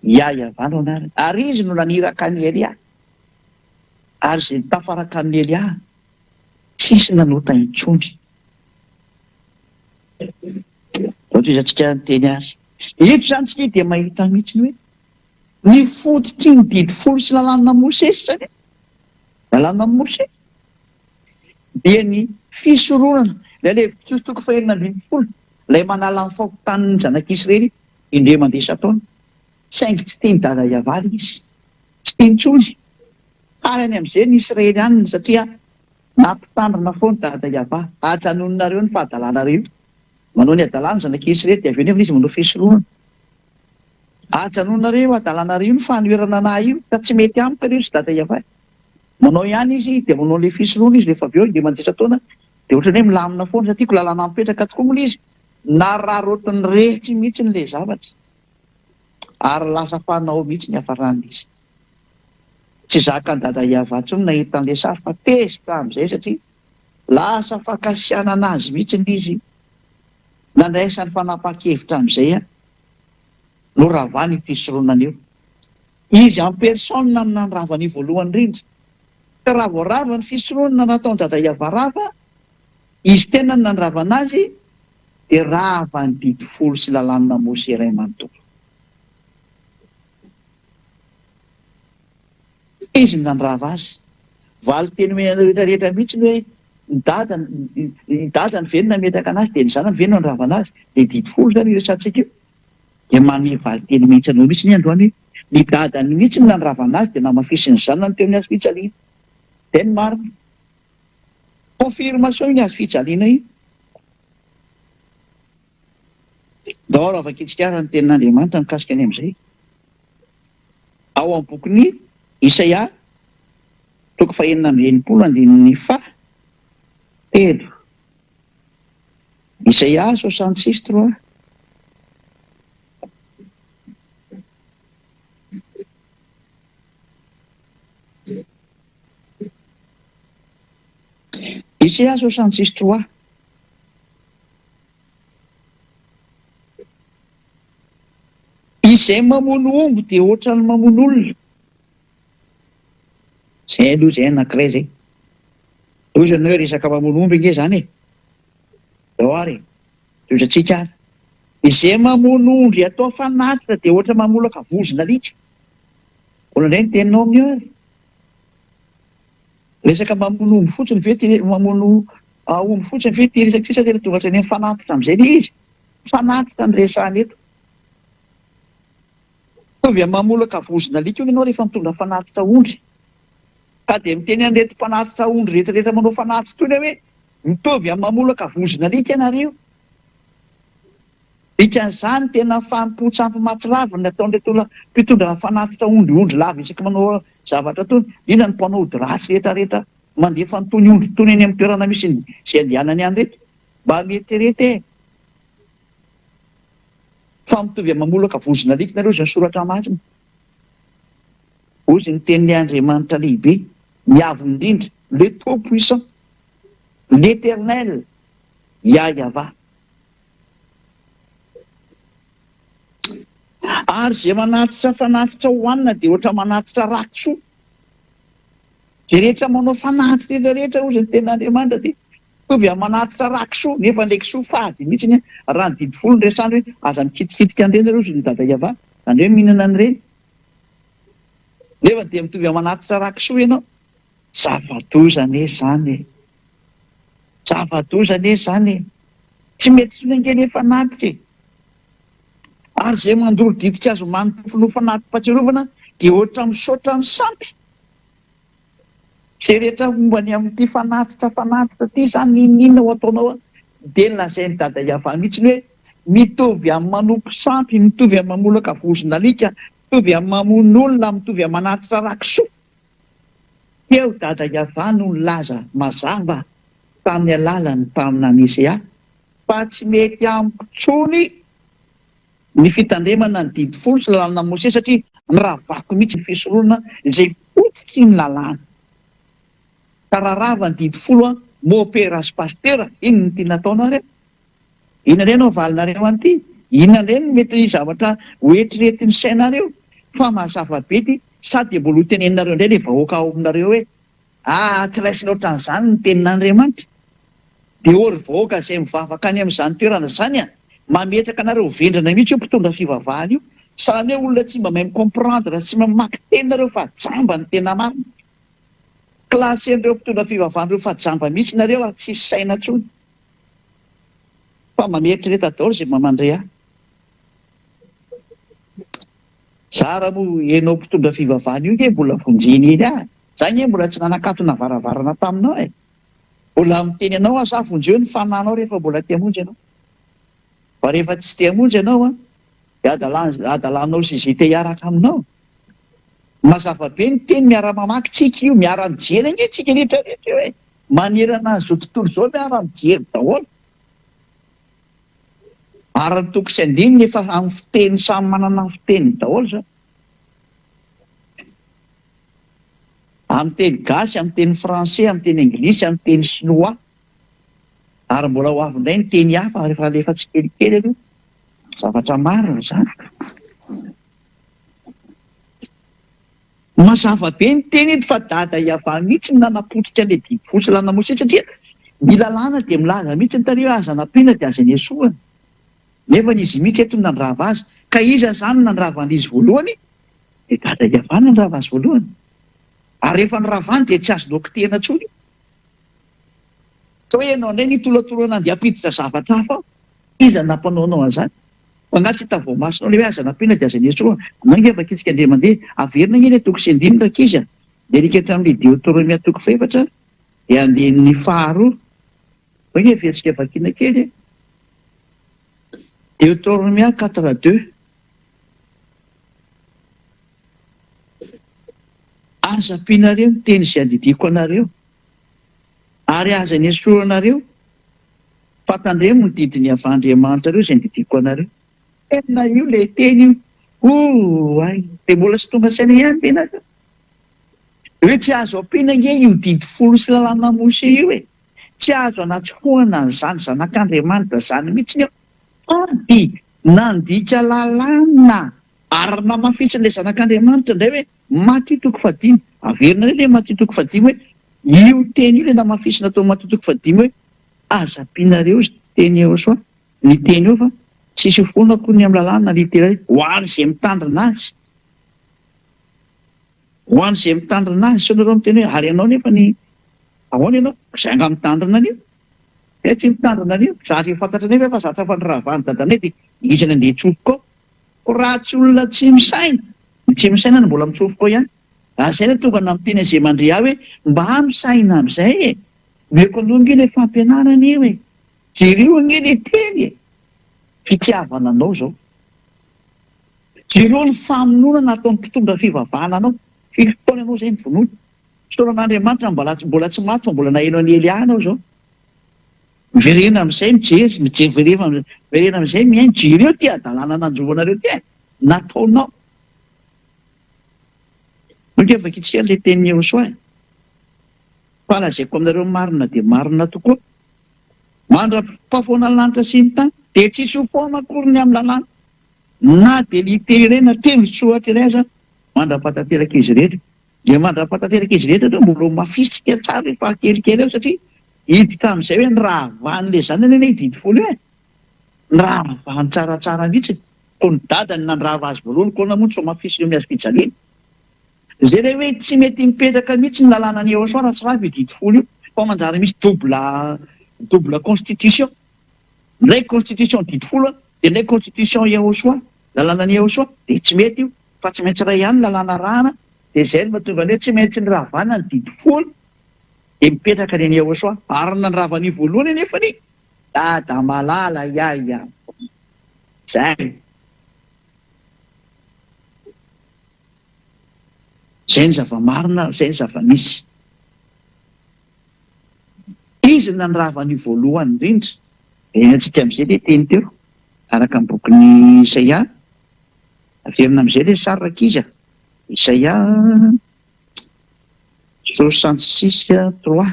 Yah-Yavah no anarany. Ary izy no naniraka an'i Elia. Ary izay nitafaraka amin'i Elia, tsisy nanota intsony. Ohatra izantsika niteny azy. Eto izany tsika dia mahita mihitsy ny hoe ny fototry ny didy folo sy lalàna Mosesy izany e. Lalàna Mosesy. Dia ny fisoronana, ilay Levitikosy toko fahenina ambin'ny folo, ilay manala ny fahotan'ny zanak'Israely indray mandeha isan-taona. Saingy tsy tian'i Dada Yavah ilay izy. Tsy tiany intsony. Faly any amin'izay ny Israelianina satria nampitandrina foana Dada Yavah, Ajanononareo ny fahadalanareo io. Manao ny hadalany ny zanak'Israely dia avy eo nefa izy manao fisoronana. Ajanononareo io hadalanareo io ny fanoherana anah io fa tsy mety amiko anie ry Dada Yavah. Manao ihany izy dia manao an'ilay fisoronana izy rehefa avy eo dia mandritra taona dia ohatran'ny hoe milamina foana satria ko lalàna mipetraka tokoa moa ilay izy. Nararaotin'ny rehetra mihitsy ilay zavatra ary lasa fanao mihitsy ny hafaran'izy. Tsy zakan'i Dada Yavah intsony nahita an'ilay sary fa tezitra amin'izay satria lasa fankasianana azy mihitsy izy. Nandraisany fanapahan-kevitra amin'izay noravany io fisoronana io. Izy en personne no nandrava an'io voalohany indrindra. Ka raha vao rava ny fisoronana nataon'i Dada Yavah rava, izy tenany nandravana azy, dia rava ny didy folo sy lalàna Mosè iray manontolo. Izy no nandrava azy. Valin-teny omeny anareo rehetra rehetra mihitsy ny hoe ny dada, ny dadany ve no nametraka anazy dia ny zanany ve no handrava anazy? Ilay didy folo izany io resahantsika io. Dia manome valin-teny mihitsy anao mihitsy ny androany hoe ny dadany mihitsy no nandrava anazy dia namafisin'ny zanany teo amin'ny hazo fijaliana. Izay no marina. Confirmation iny hazo fijaliana iny. Ndao ary vakintsika ary ny tenin'Andriamanitra mikasika ny amin'izay. Ao amin'ny bokin'i Isaia, toko fahenina amby enimpolo andininy faha telo. Isaia 66 trois. Isaia 66 trois. Izay mamono omby dia ohatran'ny mamono olona. Izay aloha izay anankiray izay. Loza ny hoe resaka mamono omby ange izany e. Izao ary e. Toetrantsika ary. Izay mamono ondry atao fanatitra dia ohatra mamolaka vozon'alika. Mbola indray ny teninao amin'io ary. Resaka mamono omby fotsiny ve ty mamono omby fotsiny ve ty resaka ity sa tena tonga hatrany amin'ny fanatitra amin'izay ilay izy? Fanatitra no resahana eto. Mitovy amin'ny mamolaka vozon'alika hono ianao rehefa mitondra fanatitra ondry. Ka dia miteny an'ireto mpanatitra ondry rehetra rehetra manao fanatitra itony aho hoe mitovy amin'ny mamolaka vozon'alika ianareo. Dikan'izany tena fanompoan-tsampy mahatsiravina ny ataon'ireto olona mpitondra fanatitra ondry ondry lava isaky manao zavatra itony, indrindra ny mpanao ody ratsy rehetra rehetra mandefa an'itony ondry itony eny amin'ny toerana misy izay andehanany any ireto. Mba mieritrereta e! Fa mitovy amin'ny mamolaka vozon'alika nareo izao ny soratra masina. Hozy ny tenin'ilay Andriamanitra lehibe, ny avo indrindra, le tout puissant, l'eternel, Yah Yavah. Ary izay manatitra fanatitra hohanina dia ohatra manatitra ra kisoa. Izay rehetra manao fanatitra rehetra rehetra hozy ny tenin'Andriamanitra dia mitovy amin'ny manatitra ra kisoa, nefa ilay kisoa fady mihitsy ny raha ny didy folo no resahana hoe aza mikitikitika an'ireny nareo hozy ny dada Yavah, tandremo mihinana an'ireny. Nefa dia mitovy amin'ny manatitra ra kisoa ianao. Zava-doza anie izany e! Zava-doza anie izany e! Tsy mety intsony ange ny efa natitra e! Ary izay mandoro ditin-kazo manontofo anatim-pahatsiarovana dia ohatra misaotra ny sampy. Izay rehetra momba ny amin'ity fanatitra fanatitra ity izany n'inon'inona ho ataonao dia lazain'i Dada Yavah mihitsy hoe mitovy amin'ny manompo sampy, mitovy amin'ny mamolaka vozon'alika, mitovy amin'ny mamono olona, mitovy amin'ny manatitra ra-kisoa. Teo Dada Yavah no nilaza mazava tamin'ny alalan'ny mpaminany Isaia fa tsy mety amiko intsony ny fitandremana ny didy folo sy lalàna Mosesy satria noravako mihitsy ny fisoronana izay fototry ny lalàna. Ka raha rava ny didy folo an, mopera sy pasitera, inona no tiana ataonareo? Inona indray no havalinareo an'ity? Inona indray no mety zavatra ho eritreretin'ny sainareo? Fa mazava be ity, sa dia mbola ho teneninareo indray ilay vahoaka ao aminareo hoe, Aa, tsy raisina ohatran'izany ny tenin'Andriamanitra? Dia ô ry vahoaka izay mivavaka any amin'izany toerana izany a! Mametraka anareo ho vendrana mihitsy io mpitondra fivavahana io. Sahala hoe olona tsy mba mahay mi-comprendre sy mamaky teny nareo fa jamba ny tena marina. Classe-n'ireo mpitondra fivavahana ireo fa jamba mihitsy nareo ary tsisy saina intsony. Fa mba mieritrereta daholo izay mba mandre ahy. Zara moa enao mpitondra fivavahana io nge mbola vonjena eny ah. Za nge mbola tsy nanakatona varavarana taminao e. Mbola miteny anao aho za vonjeo ny fanahinao rehefa mbola te hamonjy ianao. Fa rehefa tsy te hamonjy ianao an, dia adalanao sy izay te hiaraka aminao. Mazava be ny teny miara mamaky tsika io, miara mijery ange tsika rehetra rehetra io e. Manerana an'izao tontolo izao miara mijery daholo. Ary ny toko sy andininy efa amin'ny fiteny samy manana ny fiteniny daholo izao. Amin'ny teny gasy, amin'ny teny français, amin'ny teny anglisy, amin'ny teny sinoa. Ary mbola ho avy indray ny teny hafa rehefa alefa tsikelikely aloha. Zavatra marina izany. Mazava be ny teny eto fa dada Yavah mihitsy no nanapotika an'ilay didy folo sy lalana Mosesy satria ny lalàna dia milaza mihitsy ny tary hoe aza nampiana dia aza nesorina. Nefa izy mihitsy eto no nandrava azy. Ka iza izany no nandrava an'izy voalohany? Dia dada Yavah no nandrava azy voalohany. Ary rehefa noravany dia tsy azo nokitihina intsony io. Ka hoe ianao indray nitolotolona andeha hampiditra zavatra hafa ao. Iza no nampanao anao an'izany? Fa angaha tsy hita voamasonao ilay hoe aza nampiana dia aza nesorina? Anao ange vakintsika indray mandeha. Averina ange ilay toko sy andininy rankizy a! Miarika hatramin'ilay Deotoromia toko fahefatra dia andininy faharoa. Vao ange averintsika vakiana kely e! Deotoromia 4 deux. Aza ampianareo ny teny izay andidiako anareo, ary aza nesorinareo, fa tandremo ny didin'i Yavah Andriamanitrareo izay andidiako anareo. Tena io ilay teny io. Oay! Dia mbola tsy tonga saina ihany ve nareo? Hoe tsy azo ampiana ange io didy folo sy lalàna Mose io e! Tsy azo anatsofohana an'izany zanak'Andriamanitra izany mihitsy ao. Sady nandika lalàna ary namafisin'ilay zanak'Andriamanitra indray hoe Matio toko fahadimy. Averina indray ilay Matio toko fahadimy hoe io teny io ilay namafisina tao Matio toko fahadimy hoe aza ampianareo izy teny Yehosoa ny teny io fa tsisy ho foana akory ny amin'ny lalàna na litera ho an'izay mitandrina azy. Ho an'izay mitandrina azy. Sao nareo miteny hoe ary ianao nefa ny ahoana ianao? Izay angaha mitandrina an'io? Zay tsy mitandrina an'io. Za tsy fantatra anefa fa za tsy afa-nirahavahan'i dadanay dia iza no andeha hitsofoka ao? Ko raha tsy olona tsy misaina, ny tsy misaina no mbola mitsofoka ao ihany. Ary zay no tonga nampiteny an'izay mandre ahy hoe mba misaina amin'izay e! Omeko anao ange ilay fampianarana io e! Jereo ange ilay teny e! Fitiavana anao izao. Jereo ny famonoana nataon'ny mpitondra fivavahana anao. Firy taona ianao izay novonoina? Fisaorana Andriamanitra mbola mbola tsy maty fa mbola naheno an'i Elia ianao izao. Miverena amin'izay mijery, mijery miverena amin'izay mihaino, jereo ity hadalana nanjo anareo ity e! Nataonao. Moa vakintsika ilay tenin'i Yehosoa e? Fa lazaiko aminareo marina dia marina tokoa, mandra-pahafoana ny lanitra sy ny tany, dia tsy hisy ho foana akory ny amin'ny lalàna, na dia litera iray na teny soratra iray aza, mandra-pahatanteraka izy rehetra. Dia mandra-pahatanteraka izy rehetra ireo mbola ho mafisika tsara io fahakelikely eo satria hiditra amin'izay hoe ny rahavan'ilay zanany anie io didy folo io e! Ny rahavany tsaratsara mihitsy. Koa ny dadany nandrava azy voalohany koa moa tsy ho mafisina eo amin'ny hazofijaliana. Izay ilay hoe tsy mety mipetraka mihitsy ny lalànan'i Yehosua raha tsy rava io didy folo io fa manjary misy double double constitution. Ilay constitution didy folo dia ilay constitution Yehosua, lalànan'i Yehosua dia tsy mety io. Fa tsy maintsy iray ihany ny lalàna arahana, dia izay no mahatonga ny hoe tsy maintsy niravana ny didy folo, dia mipetraka ny an'i Yehosua. Ary ny nandrava an'io voalohany anefa anie, Dada malala yaya. Izay. Izay ny zava-marina, izay ny zava-misy. Izy no nandrava an'io voalohany indrindra. Iainantsika amin'izay ilay teny teo, araka ny bokin'i Isaia. Averina amin'izay ilay sary rankizy a! Isaia 66 3.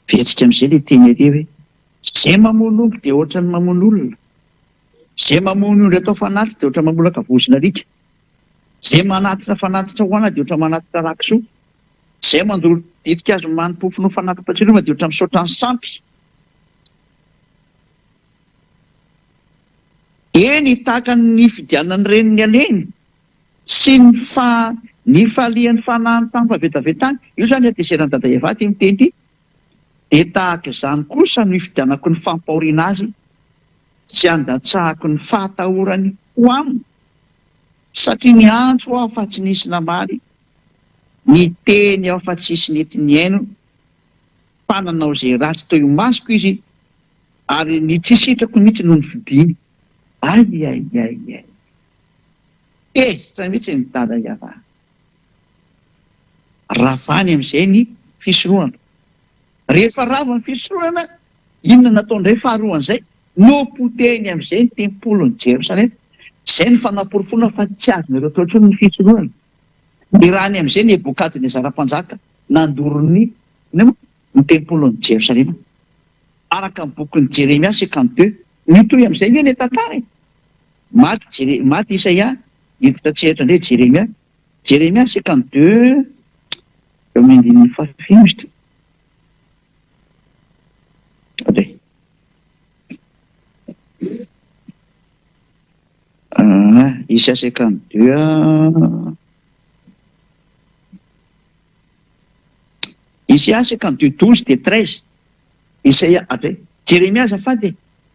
Averintsika amin'izay ilay teny ery hoe, Izay mamono omby dia ohatran'ny mamono olona. Izay mamono ondry atao fanatitra dia ohatran'ny mamolaka vozon'alika. Izay manatitra fanatitra hohanina dia ohatran'ny manatitra ra-kisoa. Izay mandoro ditin-kazo manim-pofona ho fanati-pahatsiarovana dia ohatran'ny misaotra ny sampy. Eny, tahaka ny nifidianan'ny reniny aleny sy ny fa Nifalian'ny fanahiny tamin'ny fahavetavetany, io izany hatezeran'i Dada Eva ity miteny ity, dia tahaka izany kosa no hifidianako ny fampahoriana azy sy handatsahako ny fahatahorany ho aminy, satria niantso aho fa tsy nisy namaly, niteny aho fa tsisy nety nihaino, fa nanao izay ratsy teo imasoko izy, ary ny tsy sitrako mihitsy no nofidiny. Ay ay ay ay. Tezitra mihitsy ny dada Yavah. Ravany amin'izay ny fisoronana. Rehefa rava ny fisoronana, inona natao indray faharoan'izay? Nopotehiny amin'izay ny tempolin'i Jerosalema. Izay no fanaporofoana fa tsy azonareo atao intsony ny fisoronana. Nirahiny amin'izay Nebokadnezara mpanjaka nandoro ny inona moa? Ny tempolin'i Jerosalema. Araka ny bokin'i Jeremia 52. Mitohy amin'izay ange ilay tantara e! Maty Jere, maty Isaia, hiditra an-tsehatra indray Jeremia. Jeremia 52, eo amin'ny andininy fahafito izy ity. Attendez. Ah, Isaia 52. Ah. Isaia 52, 12 dia 13. Isaia, attendez. Jeremia azafady e.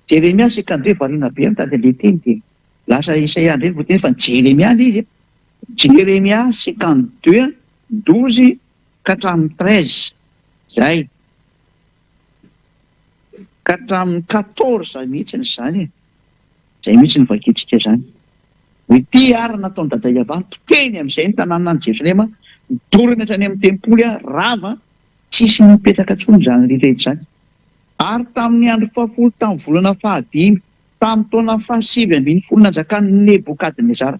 Jeremia 52 variana be mitady an'ilay teny dia lasa Isaia indray no voateny fa ny Jeremia ilay izy e. Jeremia 52, 12 ka hatramin'ny 13. Izay. Ka hatramin'ny 14 mihitsy izany e. Izay mihitsy no vakintsika izany. Ity ary nataon'i Dada Yavah, mpiteny amin'izay ny tanànan'i Jerosalema, dorana hatrany amin'ny tempoly, rava, tsisy nipetraka intsony izany rehetra izany. Ary tamin'ny andro fahafolo tamin'ny volana fahadimy, tamin'ny taona fahasivy ambinifolo nanjakan'i Nebokadnezara,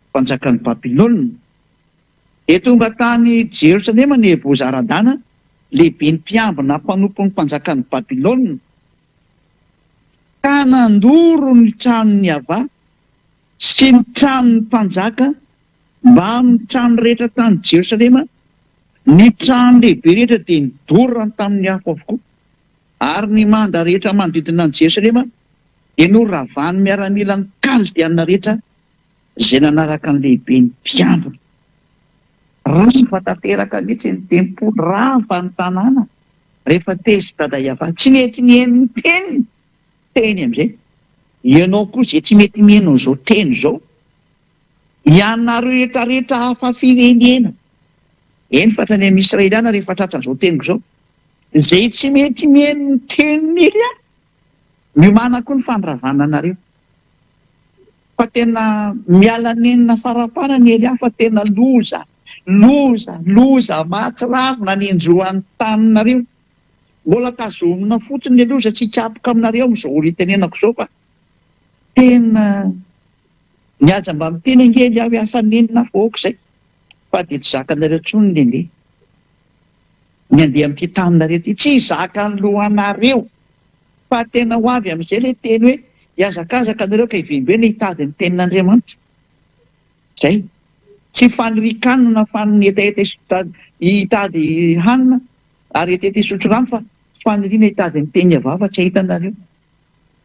mpanjakan'i Babylona, dia tonga tany Jerosalema Nebozaradana, lehiben'ny mpiambina mpanompon'ny mpanjakan'i Babylona, ka nandoro ny tranon'i Yavah sy ny tranon'ny mpanjaka mbamin'ny trano rehetra tany Jerosalema, ny trano lehibe rehetra dia nodorany tamin'ny afo avokoa, ary ny manda rehetra manodidina an'i Jerosalema dia noravan'ny miaramilan'ny Kaldeana rehetra izay nanaraka ny lehiben'ny mpiambina. Rava tanteraka mihitsy ny tempoly, rava ny tanàna. Rehefa tezitra Dada Yavah, tsy nety nihaino ny teniny, teny amin'izay. Ianao koa izay tsy mety mihaino an'izao teny izao, ianareo rehetra rehetra hafa firenena, eny fa hatrany amin'ny Israeliana rehefa tratran'izao teniko izao, izay tsy mety mihaino ny tenin'i Elia, miomàna koa ny fandravana anareo. Fa tena miala nenina faraparany Elia fa tena loza, loza, loza mahatsiravina ny enjoan'ny taninareo. Mbola tazomina fotsiny le loza tsy hikapoka aminareo amin'izao ora itenenako izao fa tena ny aza mba miteny ange Elia hoe afa-nenina fa ok izay fa dia tsy zakanareo intsony ny andeha ny andeha amin'ity taninareo ity, tsy zakan'ny lohanareo. Fa tena ho avy amin'izay ilay teny hoe hihazakazaka nareo ka hivembena hitady ny tenin'Andriamanitra. Izay. Tsy fanirian-kanina na faniriana hetaheta hitady hanina ary hetaheta hisotro rano fa faniriana hitady ny tenin'i Yavah fa tsy hahita anareo.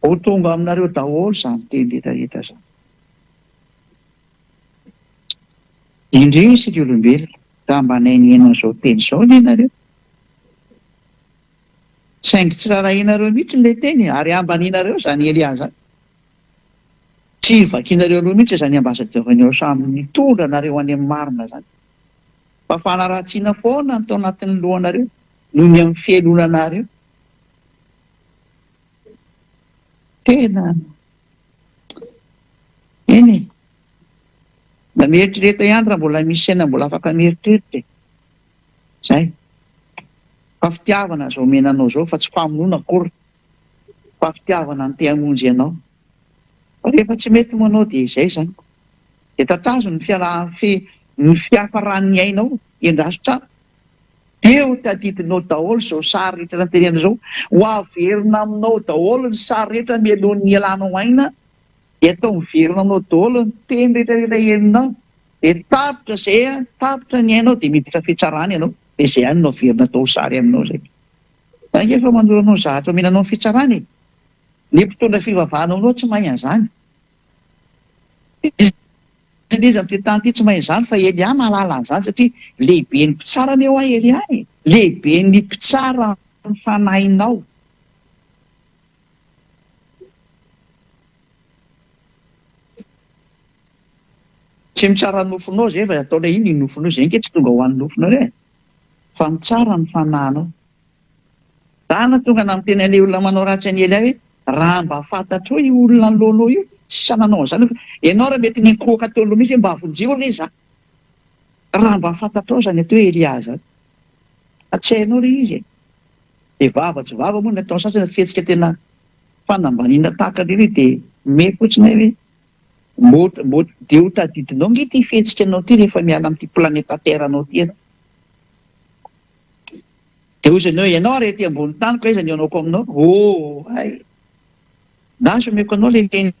Ho tonga aminareo daholo izany teny rehetra rehetra izany. Indrisy ry olombelona, raha mba nahay nihaino an'izao teny izao anie nareo. Saingy tsy rarahianareo mihitsy ilay teny ary ambanianareo izany Elia izany. Tsy vakianareo aloha mihitsy izany ambassadeur-neo samy nitondra anareo any amin'ny marina izany. Fa fanaratsiana foana no tao anatin'ny lohanareo noho ny amin'ny fialonanareo. Tena eny e. Mba mieritrereta ihany raha mbola misy saina mbola afaka mieritreritra e. Zay. Fa fitiavana izao omena anao izao fa tsy famonoana akory fa fitiavana ny te hamonjy anao. Fa rehefa tsy mety moa anao dia izay izany. Dia tatazo ny fiala fi ny fiafaran'ny ainao, endraso tsara. Dia ho tadidinao daholo izao sary rehetra nantenena izao, ho averina aminao daholo ny sary rehetra mialoha ny hialanao aina, dia atao miverina aminao daholo ny teny rehetra rehetra henonao. Dia tapitra izay an, tapitra ny ainao dia miditra fitsarana ianao, dia izay ihany no averina atao sary aminao izay. Za ange efa manoro anao ny zavatra omena anao ny fitsarana e. Ny mpitondra fivavahana aminao tsy mahay an'izany. Anie izy amin'ity tany ity tsy mahay an'izany fa Elia mahalala an'izany satria lehiben'ny mpitsara anie hoa Elia e! Lehiben'ny mpitsara ny fanahinao. Tsy mitsara ny nofonao izay fa ataonay inona io nofonao izay ange tsy tonga ho an'ny nofonao e! Fa mitsara ny fanahinao. Za na tonga na miteny an'ilay olona manao ratsy an'i Elia hoe raha mba fantatrao io olona anoloanao io tsy sahy nanao an'izany fa ianao raha mety niankohoka teo aloha mihitsy hoe mba vonjeo re za. Raha mba fantatrao izany atao hoe Elia izany. Fa tsy hainao re izy e. Dia vava tsy vava moa ny ataon'ny sasany fihetsika tena fanambaniana tahaka an'ireny hoe dia me fotsiny aho hoe mbô mbô dia ho tadidinao nge ity fihetsika anao ity rehefa miala amin'ity planeta terre anao ity ianao. Dia hoy izy hoe, Ianao ary ety ambony tany, ka aiza ny hanaoko aminao? Oh, hay! Lasa omeko anao ilay teny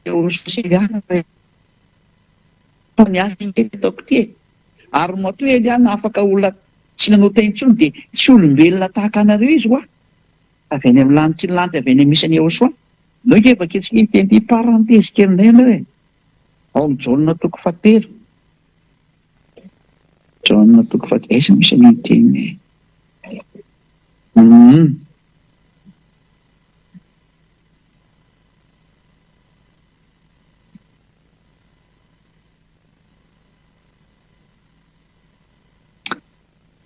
Eorosyliana fa ny asa ity ataoko ity e. Ary matoa Eliana afaka olona tsy nanota intsony dia tsy olombelona tahaka anareo izy hoa. Avy any amin'ny lanitry ny lanitra avy any amin'ny isan'i Yehosoa. Ndao ange vakintsika iny teny ity, parenthèse kely indray aloha e. Ao amin'ny Jaona toko fahatelo. Jaona toko faha aiza misy an'iny teny e? Hum.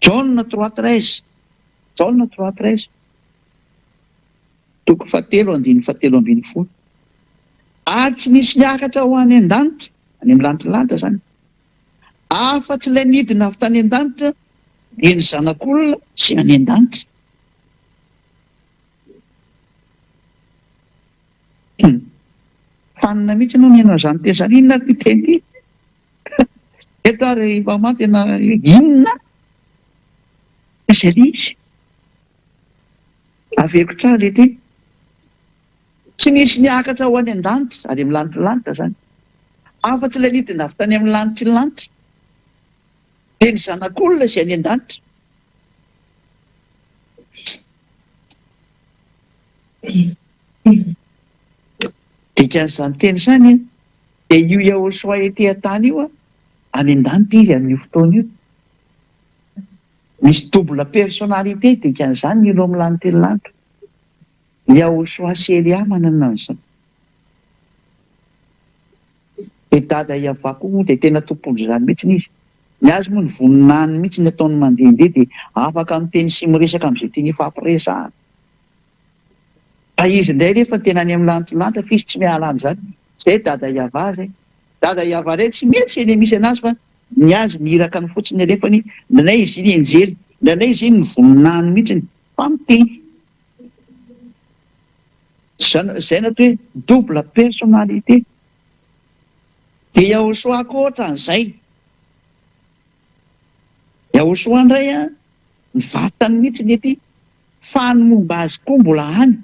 Jaona 3:13. Jaona 3:13. Toko fahatelo andininy fahatelo ambin'ny folo. Ary tsy nisy niakatra ho any an-danitra, any amin'ny lanitry lanitra izany, Afa-tsy ilay nidina avy tany an-danitra, dia ny Zanak'olona izay any an-danitra. Hum. Fanina mihitsy ianao mihaino an'izany teny izany. Inona ary ity teny ity? Eto ary i Maman tena inona? Izay ilay izy. Averiko tsara ilay teny. Tsy nisy niakatra ho any an-danitra, any amin'ny lanitry ny lanitra izany, afa-tsy ilay nidina avy tany amin'ny lanitry ny lanitra, dia ny Zanak'olona izay any an-danitra. Dikan'izany teny izany dia io Yahoshuah ety an-tany io, any an-danitra izy amin'io fotoana io. Misy double personnalité dikan'izany ny olo amin'ny lanitry ny lanitra. Yahoshua sy Elia manana an'izany. Dia dada Yavah koa moa dia tena tompon'izany mihitsy izy. Ny azy moa ny voninahiny mihitsy ny ataony mandehandeha dia afaka miteny sy miresaka amin'izay tiany hifampiresahana. Fa izy indray nefa tena any amin'ny lanitry lanitra fa izy tsy miala any izany. Izay dada Yavah izay. Dada Yavah indray tsy mety eny misy anazy fa ny azy ny irakany fotsiny alefany, indraindray izy iny anjely, indraindray izy iny ny voninahiny mihitsy fa miteny. Izay no atao hoe double personnalité. Dia Yahoshua koa ohatran'izay. Yahoshua indray an, ny vatany mihitsy ny ety, fa ny momba azy koa mbola any.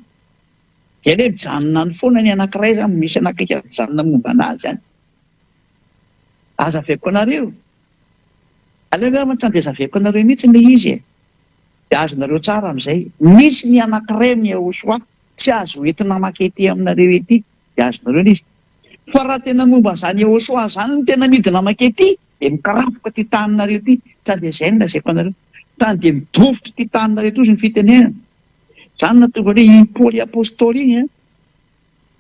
Izay hoe mijanona any foana ny anankiray izany, misy anankiray mijanona momba an'azy any. Aza aveko anareo. Aleo angamba tsy dia zaveko anareo mihitsy ilay izy e. Dia azonareo tsara amin'izay. Misy ny anankiray amin'ny Yahoshuah tsy azo entina maka ety aminareo ety. Dia azonareo ilay izy. Fa raha tena momba an'izany Yahoshuah izany no tena midina maka ety, dia mikarapoka ity taninareo ity. Sa dia izay no lazaiko anareo. Tany dia midofotra ity taninareo ity hozy ny fitenenana. Izany no nahatonga ny hoe iny Paoly Apostoly iny an,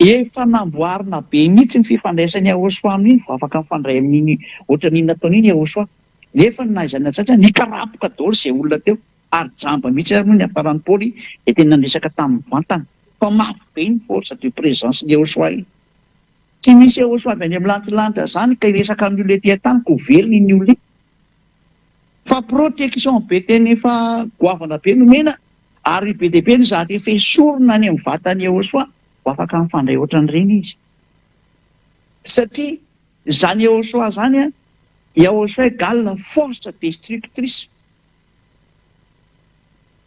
efa namboarina be mihitsy ny fifandraisan'i Yahoshuah amin'iny vao afaka mifandray amin'iny ohatran'iny nataony iny Yahoshuah. Nefa ny nahaizany an'izany dia nikarapoka daholo izay olona teo ary jamba mihitsy ary moa ny niafaran'i Paoly dia tena niresaka taminy mivantana fa mafy be iny force de présence-n'i Yahoshuah iny. Tsy misy Yahoshuah avy any amin'ny lanitra lanitra izany ka hiresaka amin'ny olona ety an-tany ka ho velona iny olona iny. Fa protection be tena efa goavana be nomena ary be dia be ny zavatra efa esorina any amin'ny vatan'i Yahoshuah ho afaka mifandray ohatran'ireny izy. Satria Izany Yahoshuah izany an, Yahoshuah égale force destructrice,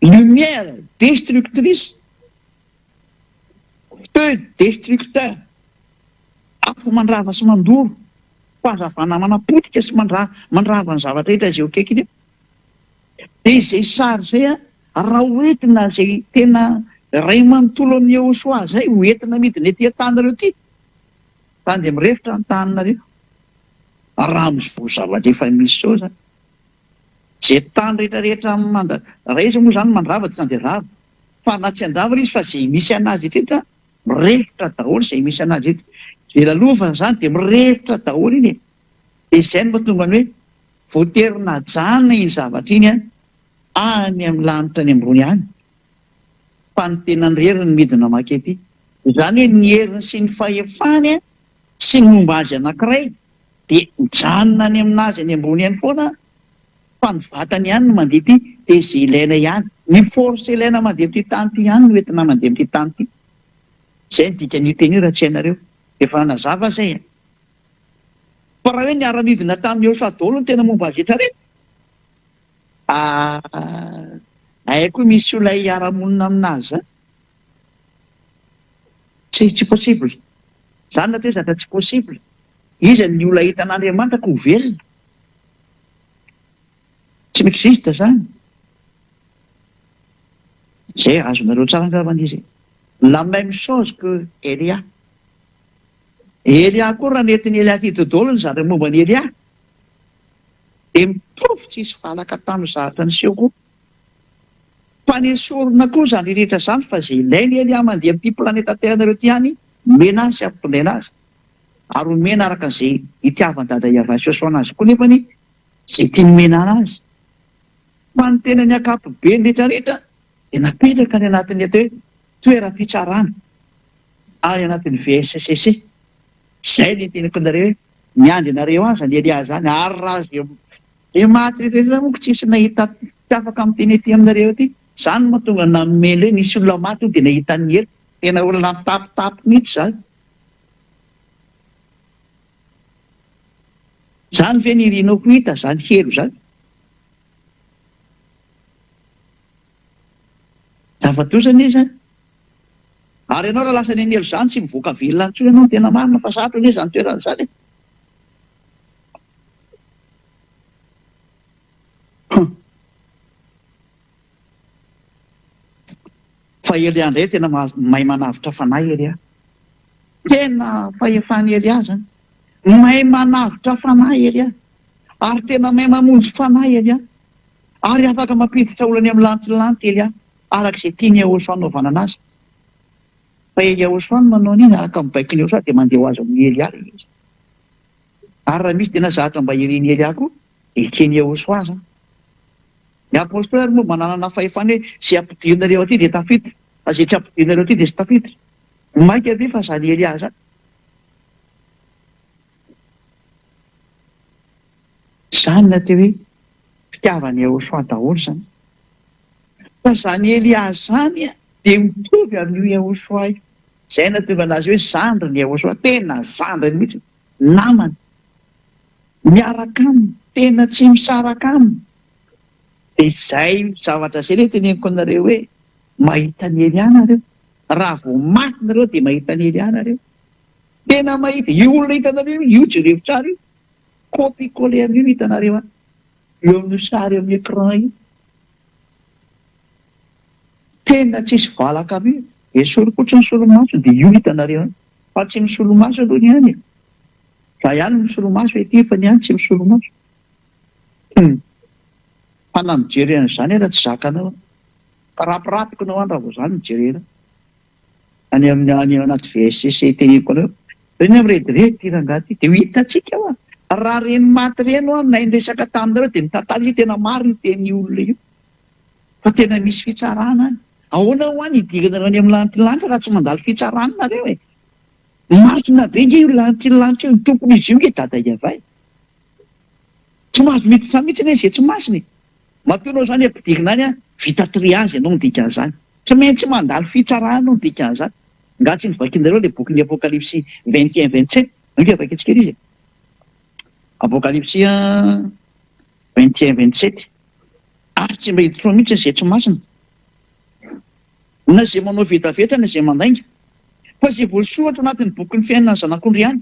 lumière destructrice, feu destructeur, afo mandrava sy mandoro, fahazavana manapotika sy mandrava ny zavatra rehetra izay eo akaikiny eo. Dia izay sary izay an, raha ho entina izay tena iray manontolo amin'i Yahoshuah izay, ho entina midina ety an-tany ireo ity, Tany dia mirefotra ny taninareo. Raha amin'izao zavatra efa misy izao izany, izay tany rehetra rehetra manda, raha izy moa izany mandrava dia tsy dia rava, fa na tsy handrava izy fa izay misy an'azy rehetra mirefotra daholo izay misy an'azy rehetra. Izay lalovana izany dia mirefotra daholo iny e. Dia izay no mahatonga ny hoe voatery najanona iny zavatra iny any amin'ny lanitra any ambony any fa ny tenany irery no midina maka ety. Izany hoe ny heriny sy ny fahefany sy ny momba azy anankiray dia mijanona any aminazy any ambony any foana fa ny vatany ihany no mandeha ety dia izay ilaina ihany. Ny force ilaina mandeha amin'ity tany ity ihany no entina mandeha amin'ity tany ity. Izay no dikan'io teny io raha tsy hainareo. Efa nanazava aho izay e. Fa raha hoe niara-nidina tamin'i Eosa daholo ny tena momba azy rehetra rehetra, ah, hay koa misy olona hiara-monina aminazy zany. Tsy, tsy possible. Zany no atao hoe zavatra tsy possible. Iza ny olona hahita an'Andriamanitra ka ho velona? Tsy mi-existe zany. Zay azonareo tsara angambany izy. La même chose que Elia. Elia koa raha nentin'i Elia aty dodolo ny zavatra momba an'i Elia dia mitovy tsisy valaka tamin'ny zavatra niseho koa. Fa nesorina koa izany rehetra izany fa izay ilain'i Elia mandeha amin'ity planeta Terre nareo ity ihany omena azy sy ampitondraina azy. Ary omena araka izay itiavan'i Dada Yavah sy Yosua anazy koa nefany izay tiany omena anazy. Fa ny tenany ankapobeny rehetra rehetra dia napetraka any anatin'ny atao hoe toeram-pitsarana any anatin'ny VSCC. Izay no iteniko anareo hoe miandry anareo any izany Elia izany ary raha izay izay maty rehetra rehetra manko tsisy nahita tsy afaka miteny aty aminareo aty. Izany no mahatonga nanome ny hoe nisy olona maty hono dia nahita an'i Hery. Tena olona mitapitapy mihitsy izany. Izany ve no irinao ho hita izany helo izany? Zava-doza anie izany. Ary ianao raha lasa any amin'ny helo izany tsy mivoaka velona intsony ianao ny tena marina fa sarotra anie izany toerana izany e. Hum. Fa Elia indray tena mahay manavotra fanahy Elia. Tena fahefan'i Elia izany. Mahay manavotra fanahy Elia. Ary tena mahay mamonjy fanahy Elia. Ary afaka mampiditra olona any amin'ny lanitry ny lanitra Elia, araka izay tian'i Yehosua hanaovana anazy. Fa i Yehosua no manao an'iny, araka ny baikon'i Yehosua dia mandeha ho azy amin'i Elia ilay izy. Ary raha misy tena zavatra mba irin'i Elia koa, eken'i Yehosua izany. Ny Apostoly ary moa mba nanana fahefana hoe izay ampidirinareo aty dia tafiditra, fa izay tsy ampidirinareo aty dia tsy tafiditra. Mainka ve fa izany Elia izany? Izany no atao hoe fitiavan'i Yehosua daholo izany. Fa izany Elia izany dia mitovy amin'io Yehosua io. Izay no nahatonga anazy hoe zandrin'i Yehosua, tena zandriny mihitsy, namany, miaraka aminy, tena tsy misaraka aminy. Dia izay zavatra izay ilay teneniko anareo hoe mahita an'i Elia nareo. Raha vao maty nareo dia mahita an'i Elia nareo. Tena mahita, io olona hitanareo io, io jereo tsara io. Copie coller amin'io no hitanareo any. Eo amin'io sary eo amin'ny écran io. Tena tsisy valaka mihitsy. Esory fotsiny ny solomaso dia io hitanareo any. Fa tsy misolomaso aloha ny any e. Za ihany no misolomaso ety fa ny any tsy misolomaso. Hum. Fa na mijery an'izany ara tsy zakanao. Karapirapiko nao any raha vao zany no jerena. Any amin'ny any anaty VSCC teneniko anareo. Ireny mirediredy ity rangahy ity. Dia ho hitantsika hoa. Raha ireny maty ireny hoa nay niresaka taminareo dia nitantara io tena marina io tenin'io olona io. Fa tena misy fitsarana any. Ahoana hoa ny hidiranareo any amin'ny lanitry ny lanitra raha tsy mandalo fitsarana nareo e? Masina be nge io lanitry ny lanitra io. Ny tompon'izy io nge Dada Yaveh. Tsy mahazo miditra mihitsy anie izay tsy masina e. Matoa ianao izany ampidirina any an, vita triage ianao ny dikan'izany. Tsy maintsy mandalo fitsarana no dikan'izany. Nga tsy novakinareo ilay bokin'ny Apokalypsy 21 27? Ange vakintsika kely izy e. Apokalypsy 21 27. Ary tsy mba hiditra ao mihitsy izay tsy masina. Na izay manao vetaveta na izay mandainga. Fa izay voasoratra ao anatin'ny bokin'ny fiainan'ny Zanak'ondry ihany.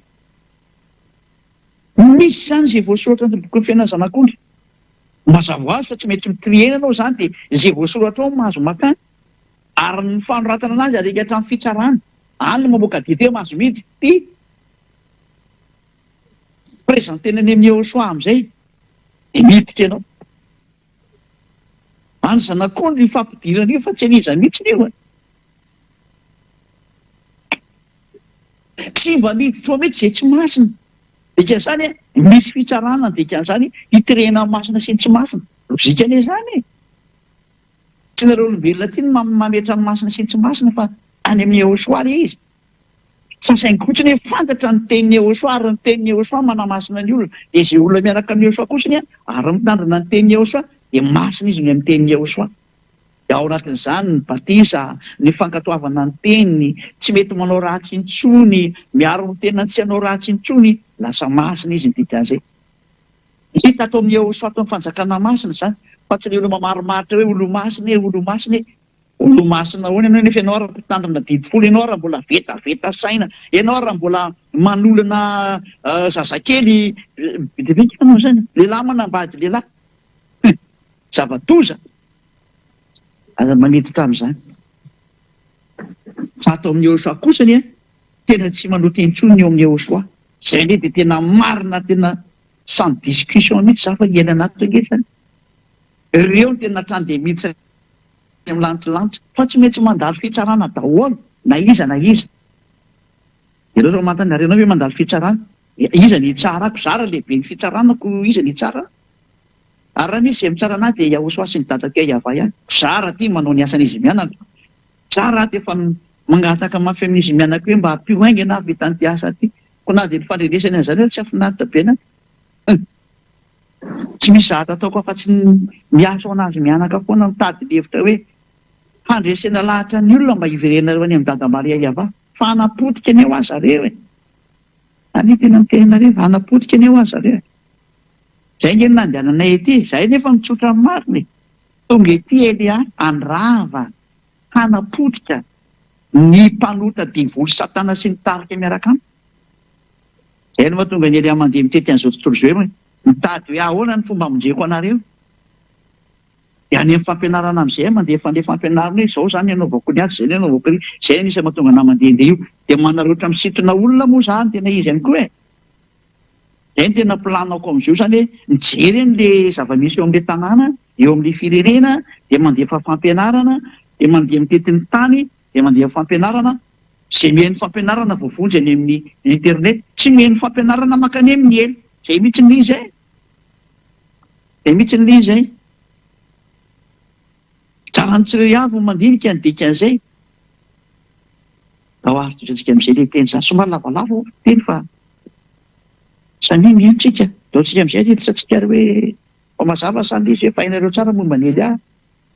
Misy izany izay voasoratra anatin'ny bokin'ny fiainan'ny Zanak'ondry. Mazava ho azy fa tsy maintsy mi-trier ianao izany dia izay voasoratra ao no mahazo makany. Ary ny fanoratana anazy alika hatramin'ny fitsarana. Any no mamoaka didy hoe mahazo miditra ity. Présenter-na any amin'i Yehosua amin'izay dia miditra ianao. Any zanak'ondry io fampidirana io fa tsy an'iza mihitsy io e. Tsy mba miditra ao mihitsy izay tsy masina. Dikan'izany misy fitsarana ny dikan'izany hitirehina ny masina sy ny tsy masina. Lojika anie izany e. Tsy nareo olombelona aty no mametra ny masina sy ny tsy masina fa any amin'i Yehosua ilay izy. Fa saingy kotsiny hoe fantatra ny tenin'i Yehosua ary ny tenin'i Yehosua manamasina ny olona. Dia izay olona miaraka amin'i Yehosua kosiny ary mitandrina ny tenin'i Yehosua dia masina izy noho ny tenin'i Yehosua. Dia ao anatin'izany ny batisa, ny fankatoavana ny teniny, tsy mety manao ratsy intsony, miaro ny tenany tsy hanao ratsy intsony, lasa masina izy ny dikan'izay. Hita ato amin'i Yehosua ato amin'ny fanjakana masina izany fa tsy ilay olona mamarimaritra hoe olomasina e, olomasina e. Olomasina ahoana ianao nefa ianao ary mpitandrina didy folo, ianao ary mbola vetaveta saina, ianao ary mbola manolona zazakely, be dia be ny manao izany, lehilahy manambady lehilahy, zava-doza, aza maniditra amin'izany. Fa ato amin'i Yehosua kosa anie tena tsy manota intsony ny eo amin'i Yehosua, izay indray dia tena marina tena sans discussion mihitsy za fa hiainana ato ange izany. Ireo no tena hatrany dia miditra any amin'ny lanitry lanitra fa tsy maintsy mandalo fitsarana daholo na iza na iza. Ianareo raha manontany ary ianao ve mandalo fitsarana? Iza no hitsara ako? Za raha lehiben'ny fitsarana ko iza no hitsara ahy? Ary raha misy izay mitsara anah dia Yahosoa sy ny dadako Yavah ihany. Za raha ty manao ny asan'izy mianaka. Za raha ato efa mangataka mafy amin'izy mianaka hoe mba ampio haingana aho vita an'ity asa ty. Ko na dia ny fandrenesany an'izany ary tsy hafinaritra be anah. Tsy misy zavatra ataoko afa-tsy ny miasa ho an'azy mianaka foana, mitady ny hevitra hoe handresena lahatra ny olona mba hiverenareo any amin'i Dada Maria Yavah. Fa hanapotika anie hoa zareo e! Anie tena miteny anareo fa hanapotika anie hoa zareo e! Zay ange no nandehananay ety e! Zahay nefa mitsotra ny marina e! Tonga ety Elia handrava, hanapotika ny mpanota devoly satana sy ny tarika miaraka aminy. Izay no mahatonga an'i Elia mandeha mitety an'izao tontolo izao hoe mitady hoe ahoana ny fomba hamonjeko anareo. Dia any amin'ny fampianarana amin'izay aho mandeha fandeha fampianarana hoe izao izany ny anaovako ny azy, izay ny anaovako ny izay anisany mahatonga anah mandehandeha io. Dia manararaotra misintona olona moa izany tena izy ihany koa e. Izay no tena plan-ako amin'izao izany hoe mijery an'ilay zava-misy eo amin'ilay tanàna, eo amin'ilay firenena, dia mandefa fampianarana, dia mandeha mitety ny tany, dia mandeha fampianarana, Izay mihaino fampianarana voavonjy any amin'ny internet, tsy mihaino fampianarana mankany amin'ny helo. Izay mihitsy ny izy e! Izay mihitsy ny izy e! Tsara ny tsirairay avy ny mandinika ny dikan'izay. Ndao ary tohizantsika amin'izay ilay teny izany. Somary lavalava ny teny fa samia mihaino tsika. Ndao tsika amin'izay hiditra tsika ary hoe fa mazava sa ilay izy hoe fa hainareo tsara momba an'i Elia.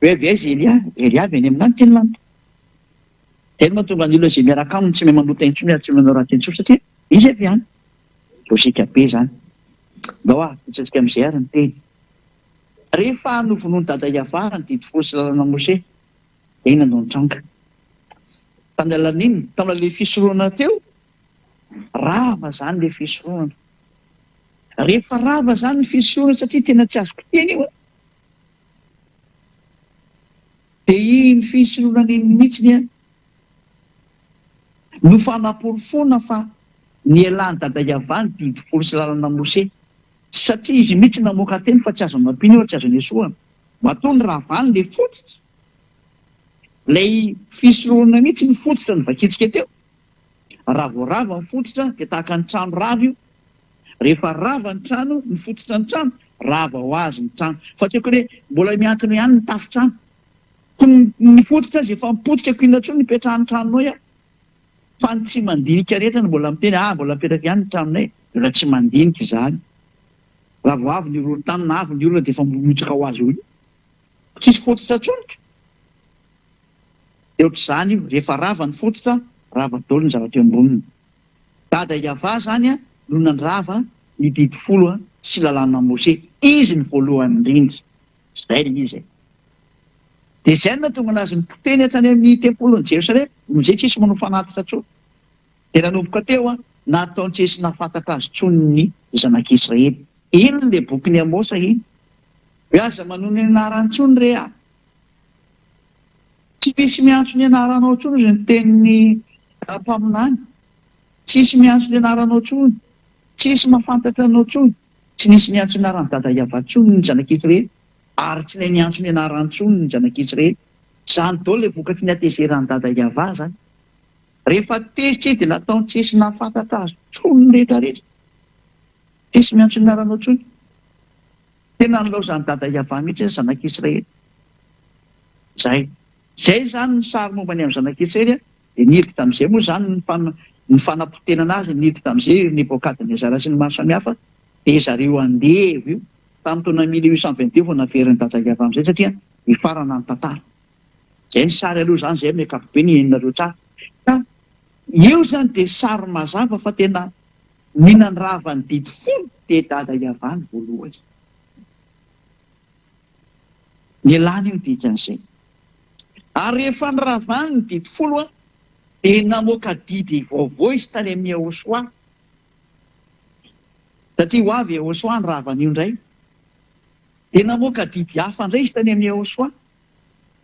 Hoe avy aiza Elia? Elia avy any amin'ny lanitra ny lanitra. Izay no mahatonga ny olona izay miaraka aminy tsy mahay manota intsony ary tsy mahay manao ratsy intsony satria izy avy any. Lojika be izany. Ndao ary toetsantsika amin'izay ary ny teny. Rehefa novonoin'i Dada Yavah ny didy folo sy lalana Moshe, dia inona no nitranga? Tamin'ny alalan'ny inona? Tamin'ny alalan'ilay fisoronana teo? Rava izany ilay fisoronana. Rehefa rava izany ny fisoronana satria tena tsy azoko teny io an. Dia iny fisoronana iny mihitsy an no fanaporofoana fa nialan'i Dada Yavah ny didy folo sy lalana Moshe satria izy mihitsy namoaka teny fa tsy azo nampiana io ary tsy azo nesohana. Matoa niravany ilay fototra, ilay fisoronana mihitsy ny fototra novakintsika teo. Raha vao rava ny fototra dia tahaka ny trano rava io. Rehefa rava ny trano, ny fototra ny trano, rava ho azy ny trano. Fa tsy akory hoe mbola miankina eo ihany ny tafon-trano. Ko ny fototra aza efa mipotika ko inona intsony no ipetrahan'ny tranonao eo. Fa ny tsy mandinika rehetra no mbola miteny ah mbola mipetraka ihany ny tranonay. Mbola tsy mandinika izany. Raha vao avy ny horohorontany na avy ny olona dia efa mihotsaka ho azy eo. Tsisy fototra intsony ko. Dia ohatr'izany io, rehefa rava ny fototra, rava daholo ny zavatra eo amboniny. Dada Yavah zany no nandrava ny didy folo sy lalàna Moshe. Izy no voalohany indrindra. Zay le izy e. Dia zay no nahatonga anazy nipoteny hatrany amin'ny tempolin'i Jerosalema. Amin'izay tsisy manao fanatitra intsony. Dia nanomboka teo nataony tsisy nahafantatra azy intsony ny zanak'Israely. Iny le bokin'i Amosa iny. Hoe aza manonona ny anarany intsony re a. Tsy misy miantso ny anaranao intsony hozy ny tenin'ny mpaminany. Tsisy miantso ny anaranao intsony. Tsy nisy mahafantatra anao intsony, tsy nisy niantso ny anaran'i Dada Yavah intsony ny zanak'Israely, ary tsy nahay niantso ny anarany intsony ny zanak'Israely. Izany daholo ilay vokatry ny hatezeran'i Dada Yavah izany. Rehefa tezitra izy dia nataony tsy nisy nahafantatra azy intsony ny rehetra rehetra. Tsy nisy miantso ny anaranao intsony. Tena nilaozan'i Dada Yavah mihitsy ny zanak'Israely. Izay. Izay izany ny sary momba ny amin'ny zanak'Israely. Dia niditra amin'izay moa izany ny fan, ny fanapotenana azy, niditra amin'izay ry Nebokadnezara sy ny maro samihafa, dia zareo andevo io. Tamin'ny taona 1822 vao naverin'i Dada Yavah amin'izay satria nifarana ny tantara. Izay ny sary aloha izany, izay amin'ny ankapobeny henonareo tsara. Ka eo izany dia sary mazava fa tena ny nandrava ny didy folo dia Dada Yavah ny voalohany. Nialany io ny dikan'izay. Ary rehefa niravany ny didy folo dia namoaka didy vaovao izy tany amin'i Yehosua. Satria ho avy Yehosua nirava an'io indray. Dia namoaka didy hafa indray izy tany amin'i Yehosua.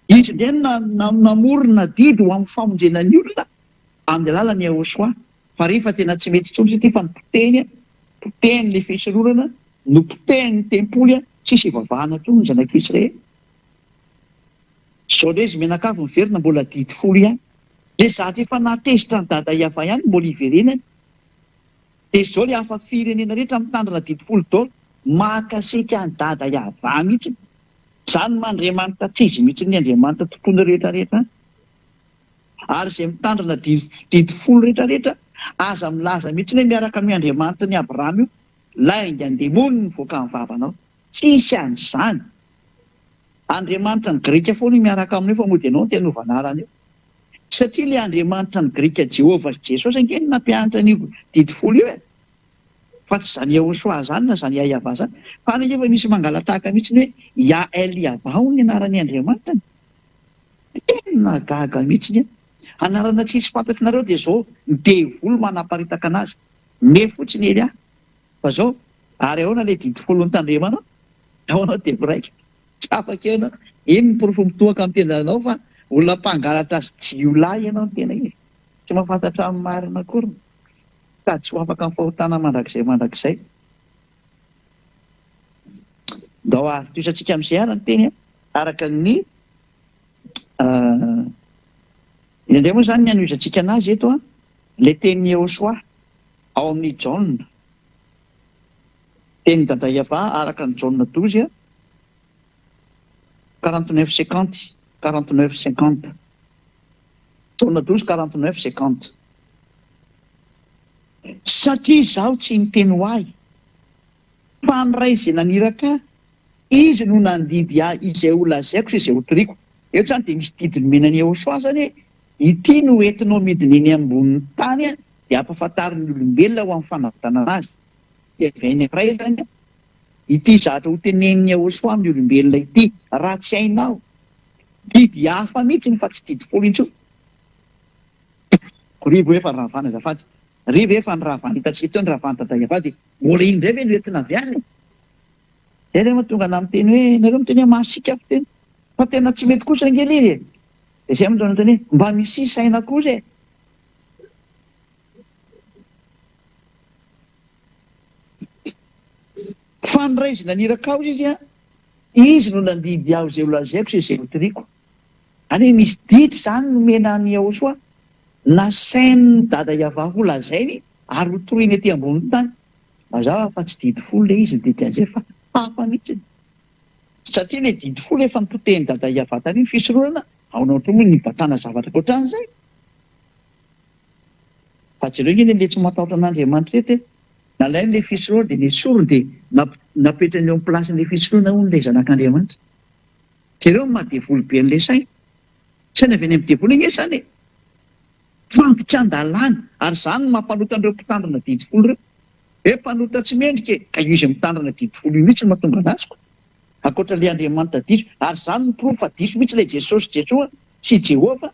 Izy indray no namorona didy ho amin'ny famonjena ny olona amin'ny alalan'i Yehosua. Fa rehefa tena tsy mety intsony satria efa nipotehiny, potehiny ilay fisoronana, nopotehiny ny tempoly, tsisy ivavahana intsony ny zanak'Israely. Izao indray izy mianakavy miverina mbola didy folo ihany. Ilay zavatra efa nahatezitra an'i Dada Yava ihany no mbola iverenany. Dia izao ilay hafa firenena rehetra mitandrina didy folo daholo, mahakasika an'i Dada Yava mihitsy. Izany maha Andriamanitra tsy izy mihitsy ny Andriamanitra tompoiny rehetra rehetra any. Ary izay mitandrina didy folo rehetra rehetra, aza milaza mihitsy hoe miaraka amin'io Andriamanitry ny Abrahama io, lainga an-demony no mivoaka amin'ny vavanao. Tsisy an'izany. Andriamanitra ny Grika foana io miaraka aminao io fa mody ianao no te hanova anarana io. Satria ilay Andriamanitra ny Grika Jehovah sy Jesosy ange no nampianatra an'io didy folo io e. Fa tsy izany Yahoshuah izany na izany Yah-Yavah izany. Fa any ange efa misy mangala-tahaka mihitsy ny hoe Yah-El-Yavah hono ny anaran'ny Andriamanitra. Tena gaga mihitsy an! Anarana tsisy fantatrinareo dia zao ny devoly manaparitaka anazy. Me fotsiny Elia fa zao ary ahoana le didy folo notandremanao? Ahoanao dia miraikitra? Tsy afaka eo ianao. Iny ny porofo mitohaka amin'ny tenanao fa olona mpangalatra sy jiolahy ianao no tena izy. Tsy mahafantatra ny marina akory sady tsy ho afaka amin'ny fahotana mandrakizay mandrakizay. Ndao ary tohisantsika amin'izay ary ny teny araka ny Indraindray moa izany ny anohizantsika anazy eto an, ilay tenin'i Yehosua ao amin'ny Jaona, tenin'i Dada Yavah araka ny Jaona douze, 49 50, 49 50. Jaona 12, 49 50. Satria izaho tsy niteny ho ahy, fa ny Ray izay naniraka ahy, Izy no nandidy ahy izay ho lazaiko sy izay ho toriko. Eto izany dia misy didy nomena an'i Yehosua izany hoe, Ity no entinao midina eny ambonin'ny tany dia ampahafantaro ny olombelona ho amin'ny fanavotana azy. Dia avy any Ray izany ity zavatra ho tenenin'i Yehosua amin'ny olombelona ity, raha tsy hainao. Didy hafa mihitsy fa tsy didy folo intsony. Rivo efa ravana azafady. Rivo efa niravana hitantsika teo ny ravan'i Dada Yavah dia mbola iny indray ve no entina avy any e? Zay re mahatonga anah miteny hoe nareo miteny hoe masiaka fiteny fa tena tsy mety kosa ange le izy e! Dia zay mahatonga miteny hoe mba misia saina kosa e! Fa ny Ray izay naniraka ahy izy an, Izy no nandidy ahy izay ho lazaiko sy izay ho toriko. Any hoe misy didy izany nomena an'i Yahoshuah, nasain'i Dada Yavah ho lazainy ary ho toriny ety ambonin'ny tany. Mazava fa tsy didy folo ilay izy ny dikan'izay fa hafa mihitsy. Satria ilay didy folo efa nopotehin'i Dada Yavah tany ny fisoronana, ahoana ohatry moa ny nibatana zavatra ankoatran'izay? Fa jereo ange ilay tsy matahotra an'Andriamanitra ireto e! Nalainy ilay fisoronana dia nesoriny dia napetrany eo amin'ny place-n'ilay fisoronana hono ilay zanak'Andriamanitra. Jereo ny maha devoly be an'ilay saina. Saina avy any amin'ny devoly ange izany e! Fandikan-dalàna, ary izany no mampanota an'ireo mpitandrina didy folo ireo. Hoe mpanota tsy mendrika e! Ka io izay mitandrina didy folo io mihitsy no mahatonga anazy ko! Ankoatra ilay Andriamanitra diso, ary izany no porofo fa diso mihitsy ilay Jesosy Jesoa sy Jehovah,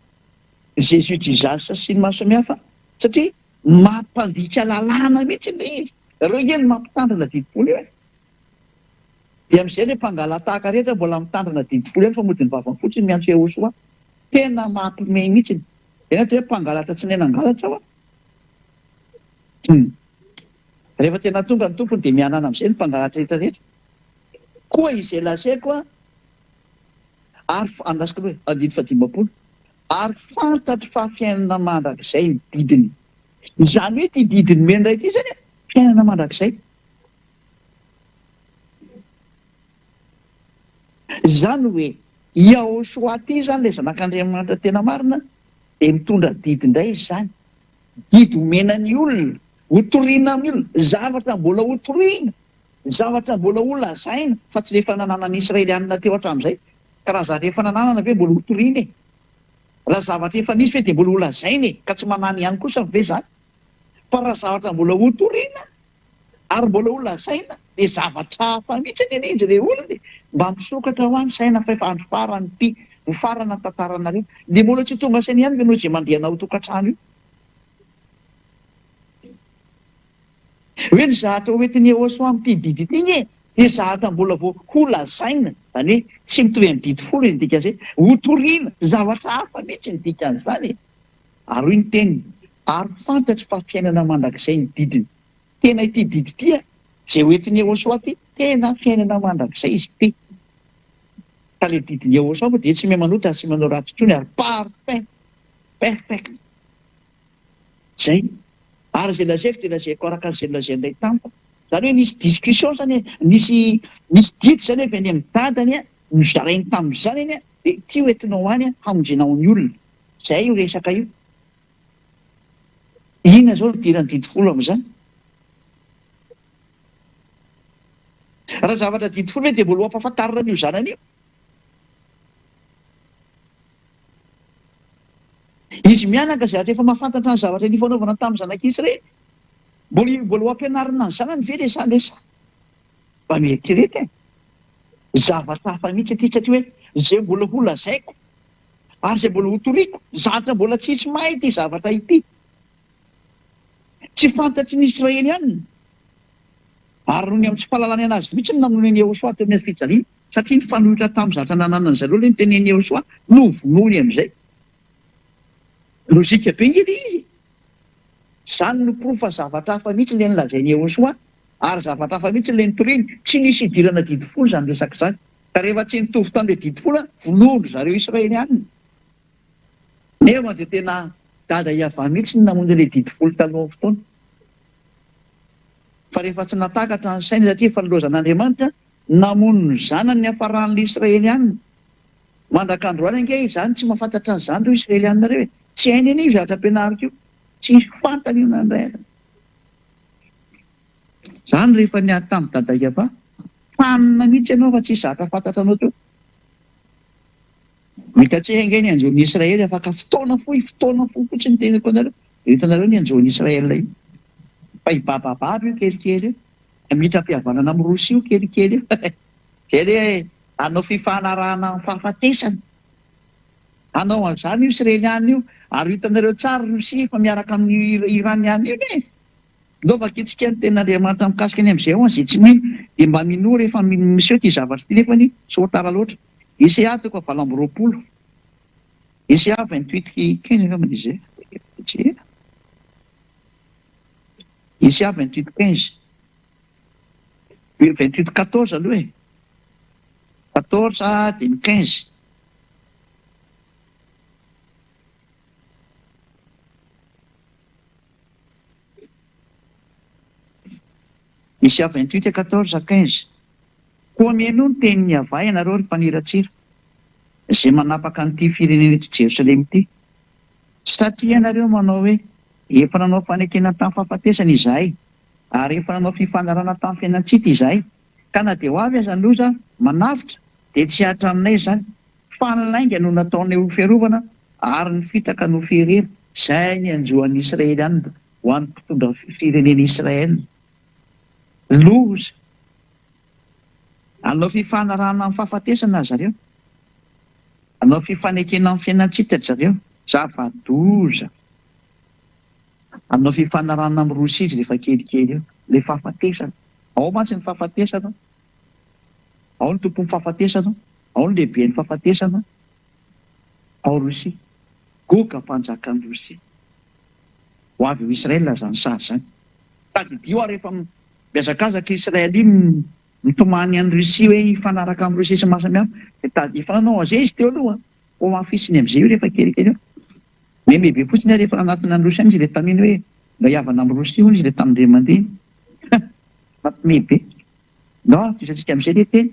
Jesus Jesus sy ny maro samihafa, satria mampandika lalàna mihitsy ilay izy. Ireo ange no mampitandrina didy folo io e! Dia amin'izay ilay mpangala-tahaka rehetra mbola mitandrina didy folo ihany fa mody ny vavany fotsiny miantso Yehosua. Tena mampiomehy mihitsy. Eny atao hoe mpangalatra tsy nahay nangalatra aho. Hum. Rehefa tena tonga ny tompony dia mihanana amin'izay ny mpangalatra rehetra rehetra. Koa izay lazaiko an, ary andrasiko aloha e, andininy fahadimampolo, ary fantatro fa fiainana mandrakizay ny didiny. Izany hoe ity didy nomeny Ray ity izany an, fiainana mandrakizay. Izany hoe Yahoshua ity izany ilay zanak'Andriamanitra tena marina dia mitondra didy indray izy izany. Didy omena ny olona, hotorina amin'ny olona, zavatra mbola hotorina, zavatra mbola holazaina fa tsy ilay efa nananan'ny Israelianina teo hatramin'izay. Ka raha zavatra efa nananana ve mbola hotorina e? Raha zavatra efa nisy ve dia mbola holazaina e? Ka tsy manana ihany kosa ve izany? Fa raha zavatra mbola hotorina ary mbola ho lazaina dia zavatra hafa mihitsy anie izy re olona e! Mba misokatra hoa ny saina fa efa andro farany ity, mifarana ny tantaranareo. Dia mbola tsy ho tonga saina ihany ve ianao izay mandeha hanao tokantrano io? Hoe ny zahatra ho entin'i Yehosua amin'ity didy ity anie dia zahatra mbola vao ho lazaina, izany hoe tsy mitovy amin'ny didy folo izy ny dikan'izay, hotorina, zavatra hafa mihitsy ny dikan'izany e! Ary hoy ny teniny, Ary fantatro fa fiainana mandrakizay ny didiny. Tena ity didy ity a, izay ho entin'i Yehosua ity, tena fiainana mandrakizay izy ity. Ka ilay didin'i Yehosua moa dia tsy mahay manota ary tsy manao ratsy intsony ary parfait, perfect. Izay. Ary izay lazaiko dia lazaiko araka an'izay nolazain'ilay tamiko. Izany hoe nisy discussion izany e, nisy nisy didy izany avy any amin'ny dadany a, nozarainy tamin'ny zanany a, dia ity ho entinao any hamonjenao ny olona. Izay io resaka io. Inona izao no idiran'ny didy folo amin'izany? Raha zavatra didy folo ve dia mbola ho ampahafantarina an'io zanany io? Izy mianaka izay efa mahafantatra ny zavatra nifanaovana tamin'ny zanak'Israely. Mbola mbola ho ampianarina ny zanany ve le sa le sa? Mba mieritrereta e. Zavatra hafa mihitsy ity satria hoe izay mbola ho lazaiko Ary izay mbola hotoriko, zavatra mbola tsy hisy mahay ity zavatra ity. Tsy fantatry ny Israelianina. Ary noho ny amin'ny tsy fahalalany an'azy mihitsy no namonoany an'i Yehosua teo amin'ny hazo fijaliana, satria nifanohitra tamin'ny zavatra nananan'ny zareo ilay notenenin'i Yehosua, novonoiny amin'izay. Lojika be ange ilay izy e! Izany no porofo fa zavatra hafa mihitsy ilay nolazain'i Yehosua, ary zavatra hafa mihitsy ilay notoriny. Tsy nisy idirana didy folo izany resaka izany. Ka rehefa tsy nitovy tamin'ilay didy folo, vonoin-dry zareo Israelianina. Nefa dia tena dada Yavah mihitsy no namono ilay didy folo talohan'ny fotoana. Fa rehefa tsy natakatra ny sainy satria efa nilaozan'Andriamanitra, namono ny zanany niafaran'ilay Israelianina. Mandrak'androany ange izany tsy mahafantatra an'izany ireo Israelianina ireo e! Tsy hainy anie io zavatra ampianariko io. Tsy fantany io na indray aza. Izany rehefa niady tamin'i Dada Yavah. Fanina mihitsy ianao fa tsisy zatra fantatra anao teo. Hitantsika ange ny hanjo ny Israely afaka fotoana fohy, fotoana fohy fotsiny ny teniko anareo. Dia hitanareo ny hanjo ny Israel io. Fa hibabababa io kelikely io. Hamitram-pihavanana amin'i Rosia io kelikely io. Izay le hanao fifanarahana amin'ny fahafatesana. Hanao an'izany io Israeliana io. Ary hitanareo tsara Rosia efa miaraka amin'io Iraniana io e. Ndao vakintsika ny tenin'Andriamanitra mikasika ny amin'izay ho an'izay tsy mino dia mba minoa rehefa miseho ity zavatra ity nefany tsy ho tara loatra. Isaia toko 28 Isaia 28 15 angamba izy izay. Isaia 28 15 28 14 aloha e. 14 dia ny 15. Isa 28 à 14 à 15 Koa mihainoa ny tenin'i Yavah ianareo, ry mpaniratsira, izay manapaka an'ity firenena eto Jerosalema ity, satria ianareo manao hoe, Efa nanao fanekena tamin'ny fahafatesana izahay, ary efa nanao fifanarahana tamin'ny fiainan-tsita izahay, ka na dia ho avy aza ny loza manavotra, dia tsy hihatra aminay izany, fa ny lainga no nataonay ho fiarovana, ary ny fitaka no fierena. Izay ny hanjo an'i Israely any ho an'ny mpitondra firenena Israel. Loza! Hanao fifanarahana amin'ny fahafatesana ry zareo. Hanao fifanekena amin'ny fiainan-tsita ry zareo. Zava-doza! Hanao fifanarahana amin'i Rosia izy rehefa kelikely eo. Ilay fahafatesana. Ao mantsy ny fahafatesana. Ao ny tompon'ny fahafatesana. Ao ny lehiben'ny fahafatesana. Ao Rosia. Goga mpanjakan'i Rosia. Ho avy ao Israel izany sary izany. Tadidio ary efa mihazakazaka Israel iny mitomany an'i Russie hoe hifanaraka amin'i Russie sy ny maro samihafa dia tadidio efa nanao an'izay izy teo aloha ho hamafisiny amin'izay io rehefa kelikely eo. Meme be fotsiny ary efa nanatona an'i Russie any izy ilay tamin'iny hoe mba hihavana amin'i Russie hono izy ilay tamin'indray mandeha iny. Mampime be. Ndao ary tohizantsika amin'izay ilay teny.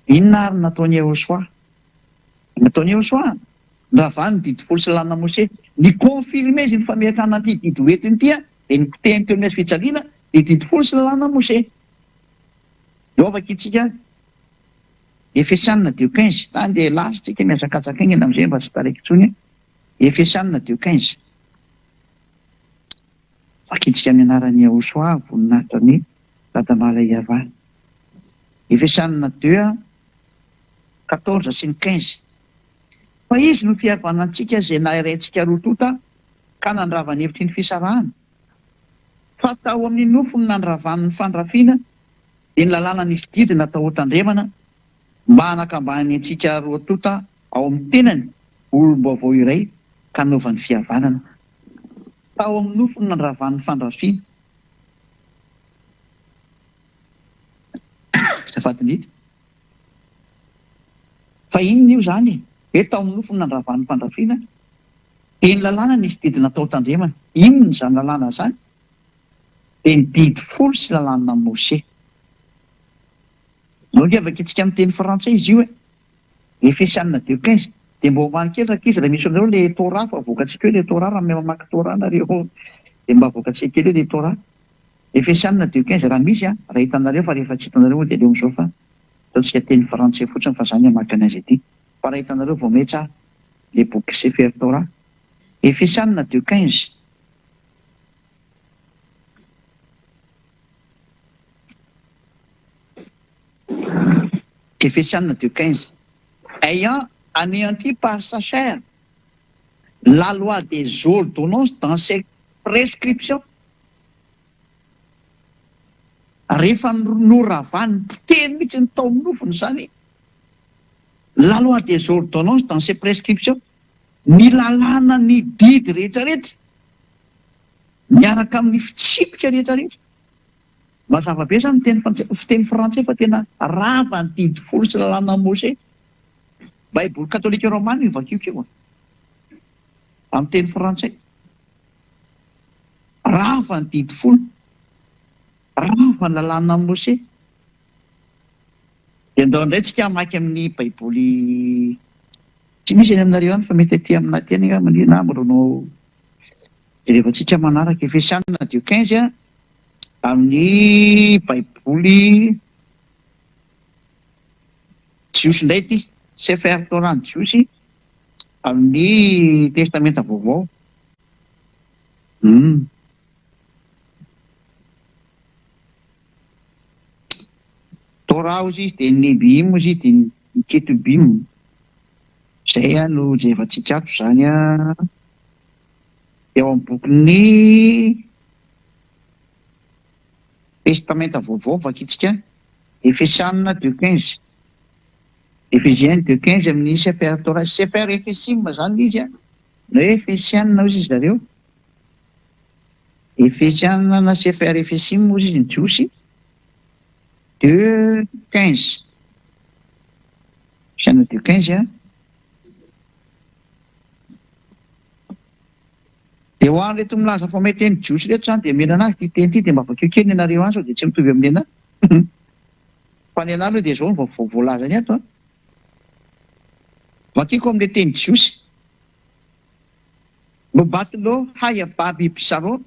Inona ary no nataon'i Yehosua? Nataon'i Yehosua, noravany ny didy folo sy lalàna Mosesy. Ni-confirmer izy ny fametrahana an'ity didy ho entiny ity, dia nipotehiny teo amin'ny hazo fijaliana ny didy folo sy lalàna Mosesy. Ndao vakintsika Efesianina deux 15. Tany dia lasa tsika mihazakazaka haingana amin'izay mba tsy taraiky intsony. Efesianina deux 15. Vakintsika amin'ny anaran'i Yehosua, voninahitra ny Dadamala Yavah. Efesianina deux, 14 sy ny 15. Fa Izy no fihavanantsika izay nahiraintsika roa tonta ka nandrava ny hevitry ny fisarahana. Fa tao amin'ny nofony nandravany ny fandrafiana, dia ny lalàna nisy didy natao hotandremana mba hanakambany antsika roa tonta ao amin'ny tenany ho olom-baovao iray ka hanaovany fihavanana. Tao amin'ny nofony nandravany ny fandrafiana. Azafady indrindra. Fa inona io izany e? Hoe tao amin'ny nofony nandravan'ny mpandrafiana dia ny lalàna nisy didy natao hotandremana. Inona izany lalàna izany? Dia ny didy folo sy lalàna Mose. Izao ange vakintsika amin'ny teny frantsay izy io e. Efesianina deux 15. Dia mba omany kely rankizy raha misy anareo le Torah fa avoakantsika eo le Torah raha mahay mamaky Torah nareo dia mba avoakantsika kely eo le Torah. Efesianina deux 15 raha misy an, raha hitanareo fa rehefa tsy hitanareo moa dia aleo amin'izao fa ataontsika teny frantsay fotsiny fa za ny hamaky an'azy aty. Fa raha hitanareo vao miha tsara le boky Sefer Torah. Efesianina deux 15. Efesianina deux 15. Ayant anéanti par sa chair la loi des ordonnances dans ses prescriptions. Rehefa noravany potehiny mihitsy ny tao amin'ny nofony izany, la loi des ordonnances dans ses prescriptions, ny lalàna ny didy rehetra rehetra miaraka amin'ny fitsipika rehetra rehetra. Mazava be izany ny fiteny frantsay fa tena rava ny didy folo sy lalàna Mosesy. Baiboly katolika romana io vakiako io amin'ny teny frantsay. Rava ny didy folo, rava ny lalànan'i Mosesy. Dia andao indray tsika hamaky amin'ny baiboly tsy misy any aminareo any fa mety aty aminay aty any angamba na no jerevantsika manaraka. Efesianina deux 15 amin'ny baiboly jiosy indray ity, Sefer Torah ny jiosy amin'ny testamenta vaovao. Humm. Torah hozy izy dia ny Nebiim hozy izy dia ny Ketubim. Izay no jerevantsika ato izany an. Dia ao amin'ny bokin'ny Testamenta Vaovao vakintsika Efesianina deux 15. Ephésiens deux 15 amin'ny Sefer Torah. Sefer Efesim izany ilay izy an. Ny hoe Efesiana hozy izy zareo. Efesiana na Sefer Efesim hozy izy ny Jiosy. Deux 15. Efesiana deux 15 an. Dia ho an'ireto milaza fa mahay teny jiosy ireto izany dia omena anazy ity teny ity dia mba vakio kely ny anareo any sao dia tsy mitovy amin'ny anah. Fa ny anah aloha dia izao no voalazany ato an. Vakiko amin'ilay teny jiosy. Nobatlo haya babi bsaro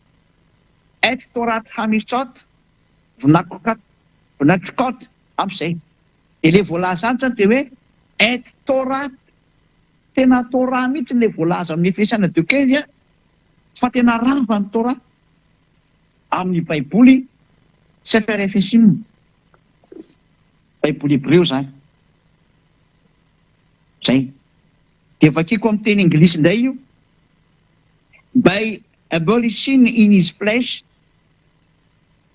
et torat hamitsot vnakokot vnachkot ampy izay. Dia ilay voalaza any izany dia hoe et torat tena Torah mihitsy ilay voalaza amin'ny Efesiana deux 15 fa tena rava ny Torah amin'ny Baiboly Sefer Efesim Baiboly hebreo izany. Izay. Dia vakiko amin'ny teny anglisy indray io, By abolishing in his flesh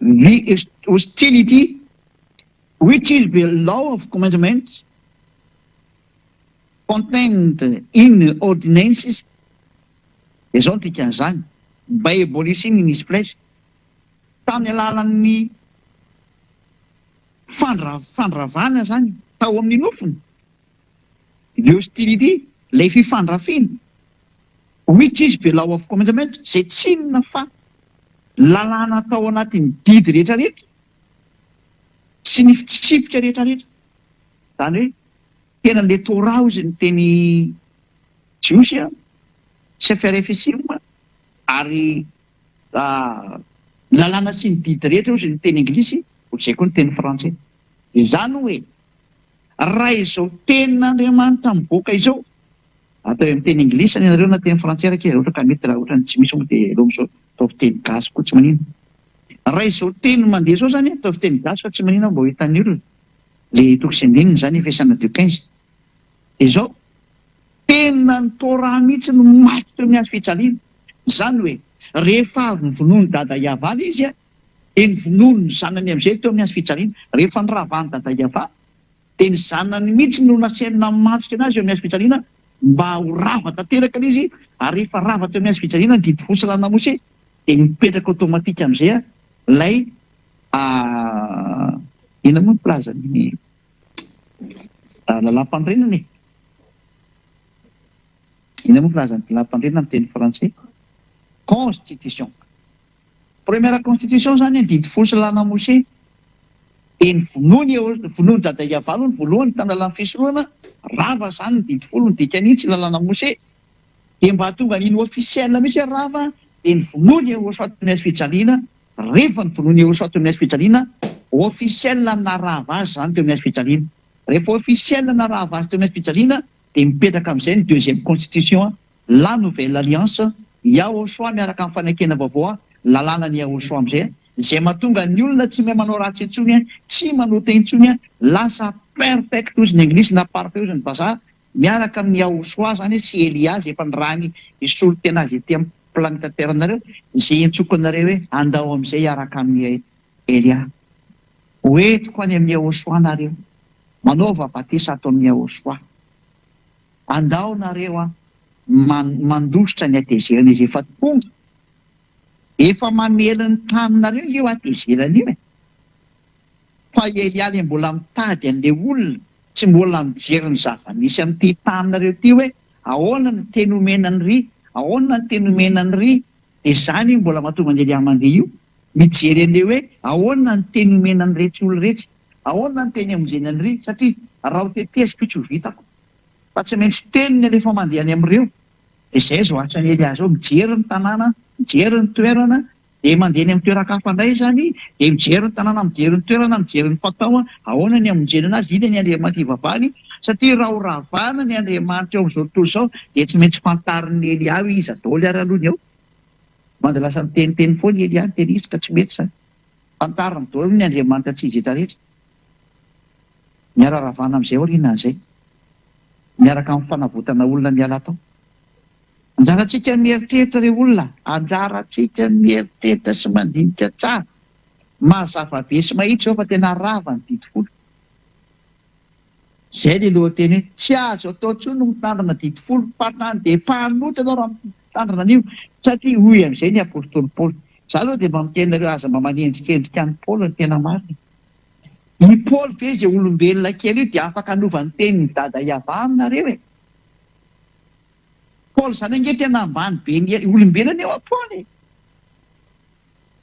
the hostility which is the law of commandments contained in ordinances, dia izao no dikan'izany, by abolishing in his flesh. Tamin'ny alalan'ny fandravana izany tao amin'ny nofony, ny hostility, ilay fifandrafiana, which is the law of commandment, izay tsy inona fa lalàna tao anatin'ny didy rehetra rehetra sy ny fitsipika rehetra rehetra. Izany hoe tena ilay Torah hozy ny teny jiosy, Sefer Efesim, ary Ny lalàna sy ny didy rehetra hozy ny teny anglisy, ohatr'izay koa ny teny frantsay. Izany hoe, raha izao tenin'Andriamanitra mivoaka izao, ataovy amin'ny teny anglisy ny anareo na teny frantsay rankizy raha ohatra ka mety, raha ohatra ny tsy misy moa dia aleo amin'izao ataovy teny gasy koa tsy maninona. Raha izao teny mandeha izao izany, ataovy teny gasy fa tsy maninona mba ho hitan'ny olona. Ilay toko sy andininy izany, Efesiana deux quinze. Dia izao, tena ny Torah mihitsy no maty teo amin'ny hazo fijaliana. Izany hoe, rehefa avy novonoin'i Dada Yavah izy, dia novonoiny ny zanany amin'izay teo amin'ny hazo fijaliana. Rehefa noravan'i Dada Yavah, dia ny zanany mihitsy no nasainy namantsika anazy eo amin'ny hazo fijaliana mba ho rava tanteraka ilay izy, ary rehefa rava teo amin'ny hazo fijaliana ny didy folo sy lalàna Mosesy, dia mipetraka automatique amin'izay ilay inona moa ny filazan'ny lalàm-panorenana e? Inona moa filazan'ny lalàm-panorenana amin'ny teny frantsay? Constitution. Première constitution izany ny didy folo sy lalàna Moshe. Dia ny vonoiny eo, vonoin'i Dada Yavah aloha ny voalohany tamin'ny lalàn'ny fisoronana, rava izany ny didy folo, ny dikan'iny tsy lalàna Moshe. Dia mba hahatonga an'iny officiel mihitsy hoe rava, dia ny vonoiny Yehosua teo amin'ny hazo fijaliana, rehefa ny vonoiny Yehosua teo amin'ny hazo fijaliana, officiel naharava azy izany teo amin'ny hazo fijaliana. Rehefa officiel naharava azy teo amin'ny hazo fijaliana, dia mipetraka amin'izay ny deuxième constitution, la nouvelle alliance, Yahoshua miaraka amin'ny fanekena vaovao, lalànan'i Yahoshua amin'izay, izay mahatonga ny olona tsy mahay manao ratsy intsony, tsy manota intsony, lasa perfect hozy ny anglisy na parfait hozy ny vazaha, miaraka amin'i Yahoshua izany sy Elia izay efa nirahiny hisolo tena azy ety amin'ny planète terre nareo, izay iantsoko anareo hoe andao amin'izay hiaraka amin'i Elia. Ho entiko any amin'i Yahoshua nareo. Manaova batisa ato amin'i Yahoshua. Andao nareo an, mandositra ny hatezerana izay efa tonga. Efa mamely ny taninareo io hatezerana io e. Fa i Elia le mbola mitady an'le olona, tsy mbola mijery ny zava-misy amin'ity taninareo ity hoe ahoana ny teny omena an'iry, ahoana ny teny omena an'iry, dia izany io mbola mahatonga an'i Elia mandeha io, mijery an'le hoe ahoana ny teny omena an'iretsy olona iretsy. Ahoana ny teny hamonjena an'i Ry? Satria raha ho teteziko io tsy ho vitako. Fa tsy maintsy teniny alefa mandeha any amin'ireo. Dia izay izao asan'i Elia izao, mijery ny tanàna, mijery ny toerana, dia mandeha any amin'ny toeran-kafa indray izany, dia mijery ny tanàna, mijery ny toerana, mijery ny fatao, ahoana ny hamonjena anazy, inona ny Andriamanitra ivavahany, satria raha ho ravana ny Andriamanitra eo amin'izao tontolo izao, dia tsy maintsy fantarin'i Elia hoe iza daholo ary aloha ny eo. Manda lasa miteniteny foana i Elia, niteny izy ka tsy mety izany. Fantariny daholo ny Andriamanitra tsy izy rehetra. Miara-ravana amin'izay aorianan'izay. Miaraka amin'ny fanavotana olona miala tao. Anjarantsika ny mieritreritra ry olona, anjarantsika ny mieritreritra sy mandinika tsara. Mazava be sy mahitsy izao fa tena rava ny didy folo. Izay ilay lohateny hoe tsy azo atao intsony ny mitandrina didy folo fa hatrany dia mpanota ianao raha mitandrina an'io satria hoy amin'izay ny apostoly Paoly. Za aloha dia mba miteny nareo aza mba manendrikendrika an'i Paoly ny tena marina e. I Paoly ve izay olombelona kely io dia afaka hanova ny tenin'i Dada Yavah aminareo e? Paoly izany ange tena ambany be ny olombelona anie hoa Paoly e.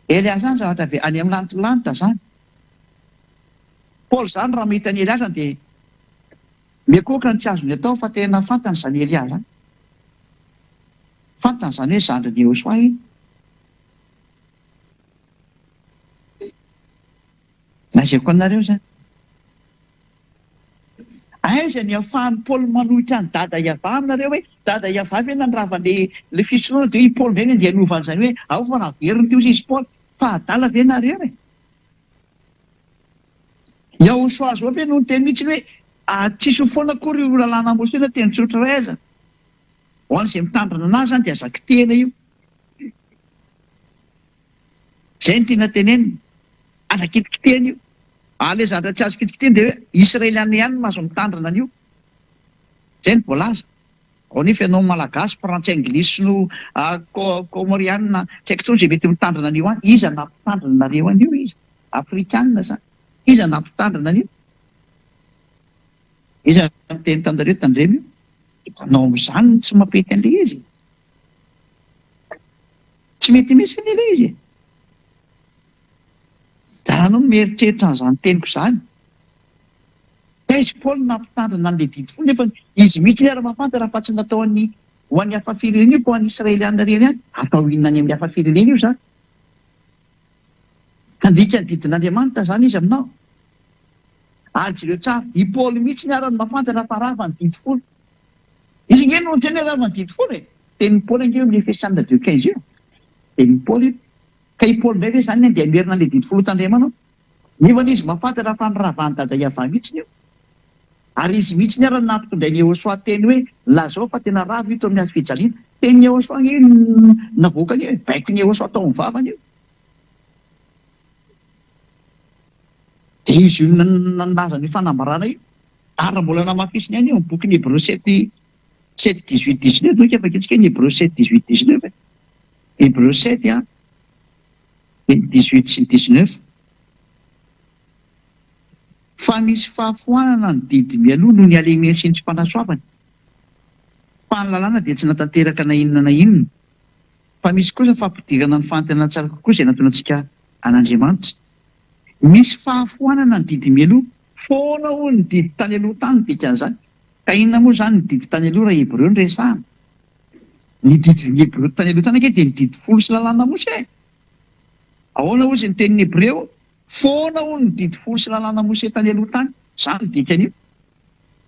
Elia zany zavatra avy any amin'ny lanitra zany. Paoly zany raha mahita an'i Elia zany dia miankohoka ny tsy azony atao fa tena fantany zany Elia zany. Fantany zany hoe zandrin'i Yehosoa iny. Lazaiko anareo zany. Aiza ny ahafahan'i Paoly manohitra an'i Dada Yavah aminareo hoe Dada Yavah ve nandrava le le fisoronana dia i Paoly indray no andeha hanova an'izany hoe ao fa naveriny teo izy Paoly fa adala ve nareo e? Yahoshua zao ve no niteny mihitsy hoe tsisy ho foana akory io lalàna Mosesy na teny tsotra iray aza. Ho an'izay mitandrina anazy zany dia aza kitihina io. Zay no tiana tenenina. Aza kitikitihana io. Ary ilay zavatra tsy azo kitikitihana dia hoe Israeliana ihany no mahazo mitandrina an'io. Zay no voalaza. Ao nefa ianao Malagasy, Frantsay, Anglisy, Sinoa, Kômôrianina, tsy haiko intsony izay mety mitandrina an'io any. Iza nampitandrina anareo an'io iza? Afrikanina sa? Iza nampitandrina an'io? Iza niteny taminareo tandremo io? Hitanao amin'izany ny tsy mampety an'ilay izy e. Tsy mety mihitsy anie ilay izy e. Daranao no mieritreritra an'izany teniko izany. Taiza i Paoly no nampitandrina an'ilay didy folo nefa izy mihitsy ary mahafantatra fa tsy natao an'ny ho an'ny hafa firenena io fa ho an'ny Israeliana irery ihany. Atao inona any amin'ny hafa firenena io izany? Handika ny didin'Andriamanitra izany izy aminao? Ary jereo tsara, i Paoly mihitsy ary no mahafantatra fa rava ny didy folo. Izy ange no niteny hoe rava ny didy folo e! Tenin'i Paoly ange io amin'ny Efesiana deux 15 io. Tenin'i Paoly io. Ka i Paoly indray ve izany andeha hamerina an'ilay didy folo hotandremana? Nefa anie izy mahafantatra fa noravan'i Dada Yavah mihitsy io. Ary izy mihitsy ary no nampitondrain'i Yehosua teny hoe, Lazao fa tena rava io teo amin'ny hazo fijaliana. Tenin'i Yehosua ange io navoakany io e! Baikon'i Yehosua tao amin'ny vavany io. Dia izy io nilaza an'io fanambarana io. Ary raha mbola namafisiny ihany io amin'ny bokin'ny Hebreo sept sept dix-huit dix-neuf, donc afaka antsika ny Hebreo sept dix-huit dix-neuf e. Hebreo sept an, dia ny dix-huit sy ny dix-neuf. Fa misy fahafoanana ny didy mialoha noho ny halemeny sy ny tsy fanasoavany. Fa ny lalàna dia tsy natanteraka na inona na inona. Fa misy kosa fampidirana ny fahantenana tsara kokoa izay nataonantsika an'Andriamanitra. Misy fahafoanana ny didy mialoha. Foana hono ny didy tany aloha tany ny dikan'izany. Ka inona moa izany ny didy tany aloha raha Hebreo no resahana? Ny didy Hebreo tany aloha tany ange dia ny didy folo sy lalàna Mosè e! Ahoana hozy ny tenin'ny Hebreo? Foana hono ny didy folo sy lalàna Mosè tany aloha tany. Izany no dikan'io.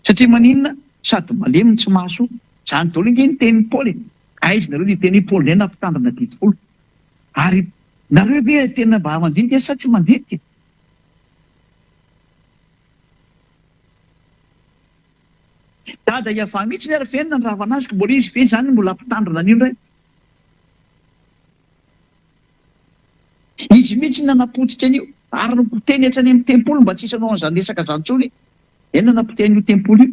Satria maninona? Sady malemy no tsy mahasoa. Izany daholo ange ny tenin'i Paoly e! Aiza nareo niteny hoe Paoly indray nampitandrina didy folo? Ary nareo ve tena mba mandinika sa tsy mandinika? Dada Yavah mihitsy ary ve no nandravana azy ka mbola izy ve izany no mbola hampitandrina an'io indray? Izy mihitsy no nanapotika an'io ary nopotehiny hatrany amin'ny tempoly mba tsy hisy hanao an'izany resaka izany intsony. Eny nanapotehiny io tempoly io.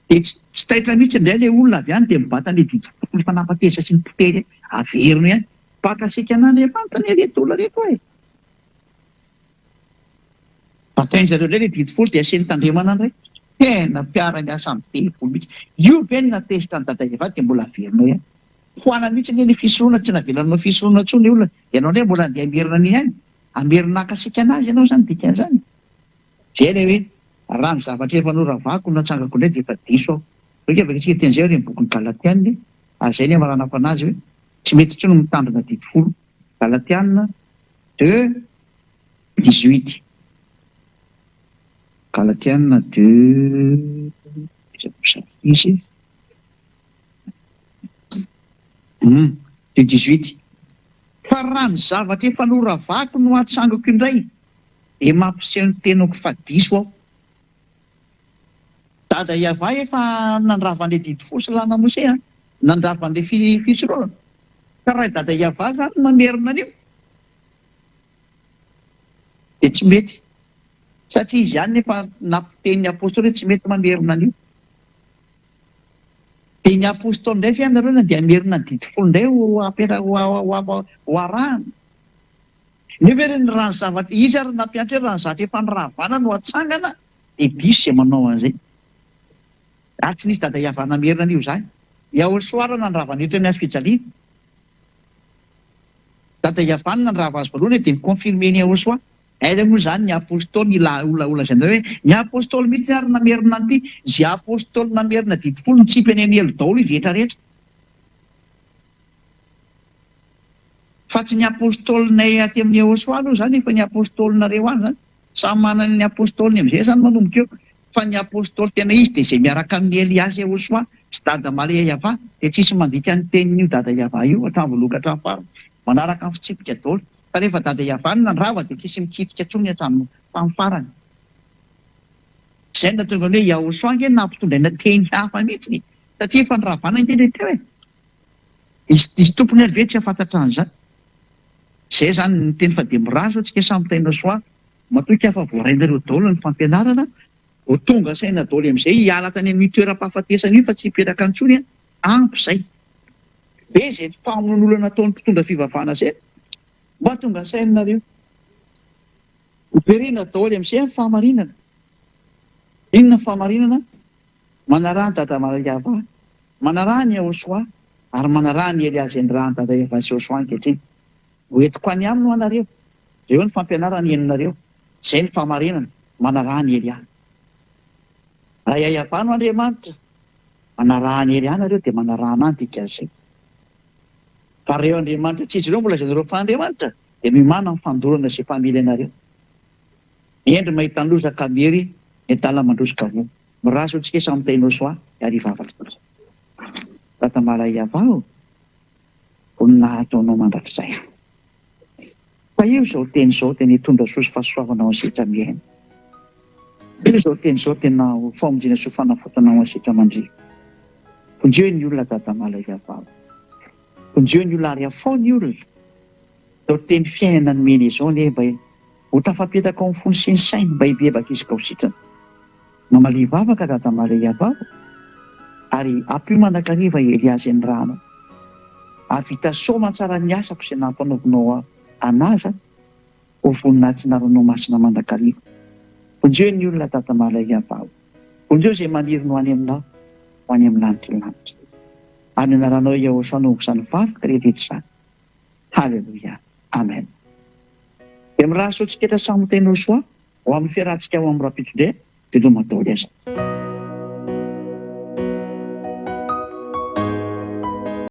Dia tsy taitra mihitsy indray ilay olona avy any dia mibata an'ilay didy folo efa nampatezitra sy nopotehiny averina ihany. Mpakasiaka an'Andriamanitra anie ireto olona ireto e! Batain zareo indray le didy folo dia asiany tandremana indray. Tena mpiara miasa amin'ny devoly mihitsy. Io ve no nahatezitra an'i Dada Eva dia mbola averinao ihany. Foanana mihitsy anie ny fisorona tsy navelanao nanao fisorona intsony ny olona. Ianao indray mbola andeha hamerina an'iny ihany. Hamerina haka anazy ianao izany dikan'izany. Izay ilay hoe raha ny zavatra efa noravako no natsangako indray dia efa diso aho. Zao ange averintsika teny izay ary ny bokin'ny Galatiana ary izay ny hamaranako anazy hoe tsy mety intsony ny mitandrina didy folo. Galatiana deux 18. Galatiana deux izy deux 18. Fa raha ny zavatra efa noravako no atsangako indray, dia mampiseho ny tenako fa diso aho. Dada Yavah efa nandrava an'ilay didy folo sy lalàna Mosè an, nandrava an'ilay fisoronana. Ka raha i Dada Yavah izany no mamerina an'io, dia tsy mety. Satria izy ihany nefa nampiteny ny apostoly hoe tsy mety mamerina an'io. Dia ny apostoly indray ve ianareo na dia hamerina ny didy folo indray ho ampera ho ho arahana? Nefa ve ny raha ny zavatra izy ary nampianatra hoe raha ny zavatra efa noravana no atsangana dia diso izay manao an'izay. Ary tsy nisy dada hihavana hamerina an'io izany. Yahosoa ary nandrava an'io teo amin'ny hazo fijaliana. Dada Yavana nandrava azy voalohany dia ni-confirmer ny Yahoshuah. Aiza moa izany ny apostoly ila ola olazainareo hoe ny apostoly mihitsy ary namerina an'ity, ze apostoly namerina didy folo nitsipy any amin'ny helo daholo izy rehetra rehetra. Fa tsy ny apostolinay aty amin'ny Yahoshuah aloha izany fa ny apostolinareo any izany. Samy manana ny apostoliny amin'izay izany manomboka eo. Fa ny apostoly tena izy dia izay miaraka amin'i Eliasy Yahoshuah sy Dada Maria Yavah dia tsisy mandika ny tenin'io Dada Yavah io hatramin'ny voalohany ka hatramin'ny farany. Manaraka ny fitsipika daholo. Fa rehefa Dada Yavah no nandrava dia tsisy mikitika intsony hatramin'ny farany. Izay no nahatonga ny hoe Yahoshuah ange nampitondraina teny hafa mihitsy e! Satria efa noravana ange ilay teo e! Izy tompony ary ve tsy hahafantatra an'izany? Izay izany ny teny fa dia mirary zao tsika samy tainao soa matoa ka fa voarainareo daholo ny fampianarana, ho tonga saina daholo amin'izay hiala tany amin'io toeram-pahafatesana io fa tsy hipetraka intsony an! Ampy izay. Be izay famonoan'olona nataon'ny mpitondra fivavahana izay. Mba tonga saina nareo. Hoverena daholo amin'izay ny fahamarinana. Inona ny fahamarinana? Manaraha an'i Dada Malayava, manaraha an'i Yahoshuah, ary manaraha an'i Elia izay nirahan'i Dada Yavah sy Yahoshuah ankehitriny. Ho entiko any aminy ho anareo. Ireo ny fampianarana henonareo. Izay ny fahamarinana. Manaraha an'i Elia. Raha Yavah no Andriamanitra, manaraha an'i Elia nareo dia manaraha anah ny dikan'izay. Fa raha ireo Andriamanitra tsy izy ireo mbola lazainareo fa Andriamanitra, dia miomàna amin'ny fandorana izay mpamily anareo. Ny hendry mahita ny loza ka miery, ny adala mandroso ka voa. Mirary soa antsika samy tahinao soa ary hivavaka isika. Tata Malaiava ô, voninahitra ho anao mandrakizay. Tahio izao teny izao tena hitondra soa sy fahasoavana ho an'ny setra miaina. Tahio izao teny izao tena ho famonjena sy ho fanafotana ho an'ny setra mandria. Vonjeo ny olona Dada Malaiava ô. Vonjeo ny olona ary afao ny olona. Izao teny fiainana nomena izao anie mba ho tafapetaka ao amin'ny fony sy ny sainy mba hibebaka izy ka ho sitrana. Mamalia vavaka Dada Maria vava ary ampio mandrakariva i Elia izay nirahanao. Hahavita soamantsara ny asako izay nampanaovinao anaza ho voninahitry ny anaranao masina mandrakariva. Vonjeo ny olona Dada Maria vava. Vonjeo izay maniry ny ho any aminao, ho any amin'ny lanitry ny lanitra. Amin'ny anaranao Yahoshuah no izany vavaka rehetra izany. Haleloia Amen Dia mirary soa antsika rehetra samy ho tena ho soa ho amin'ny fiarahantsika ho amin'ny rahampitso indray veloma daholo aiza.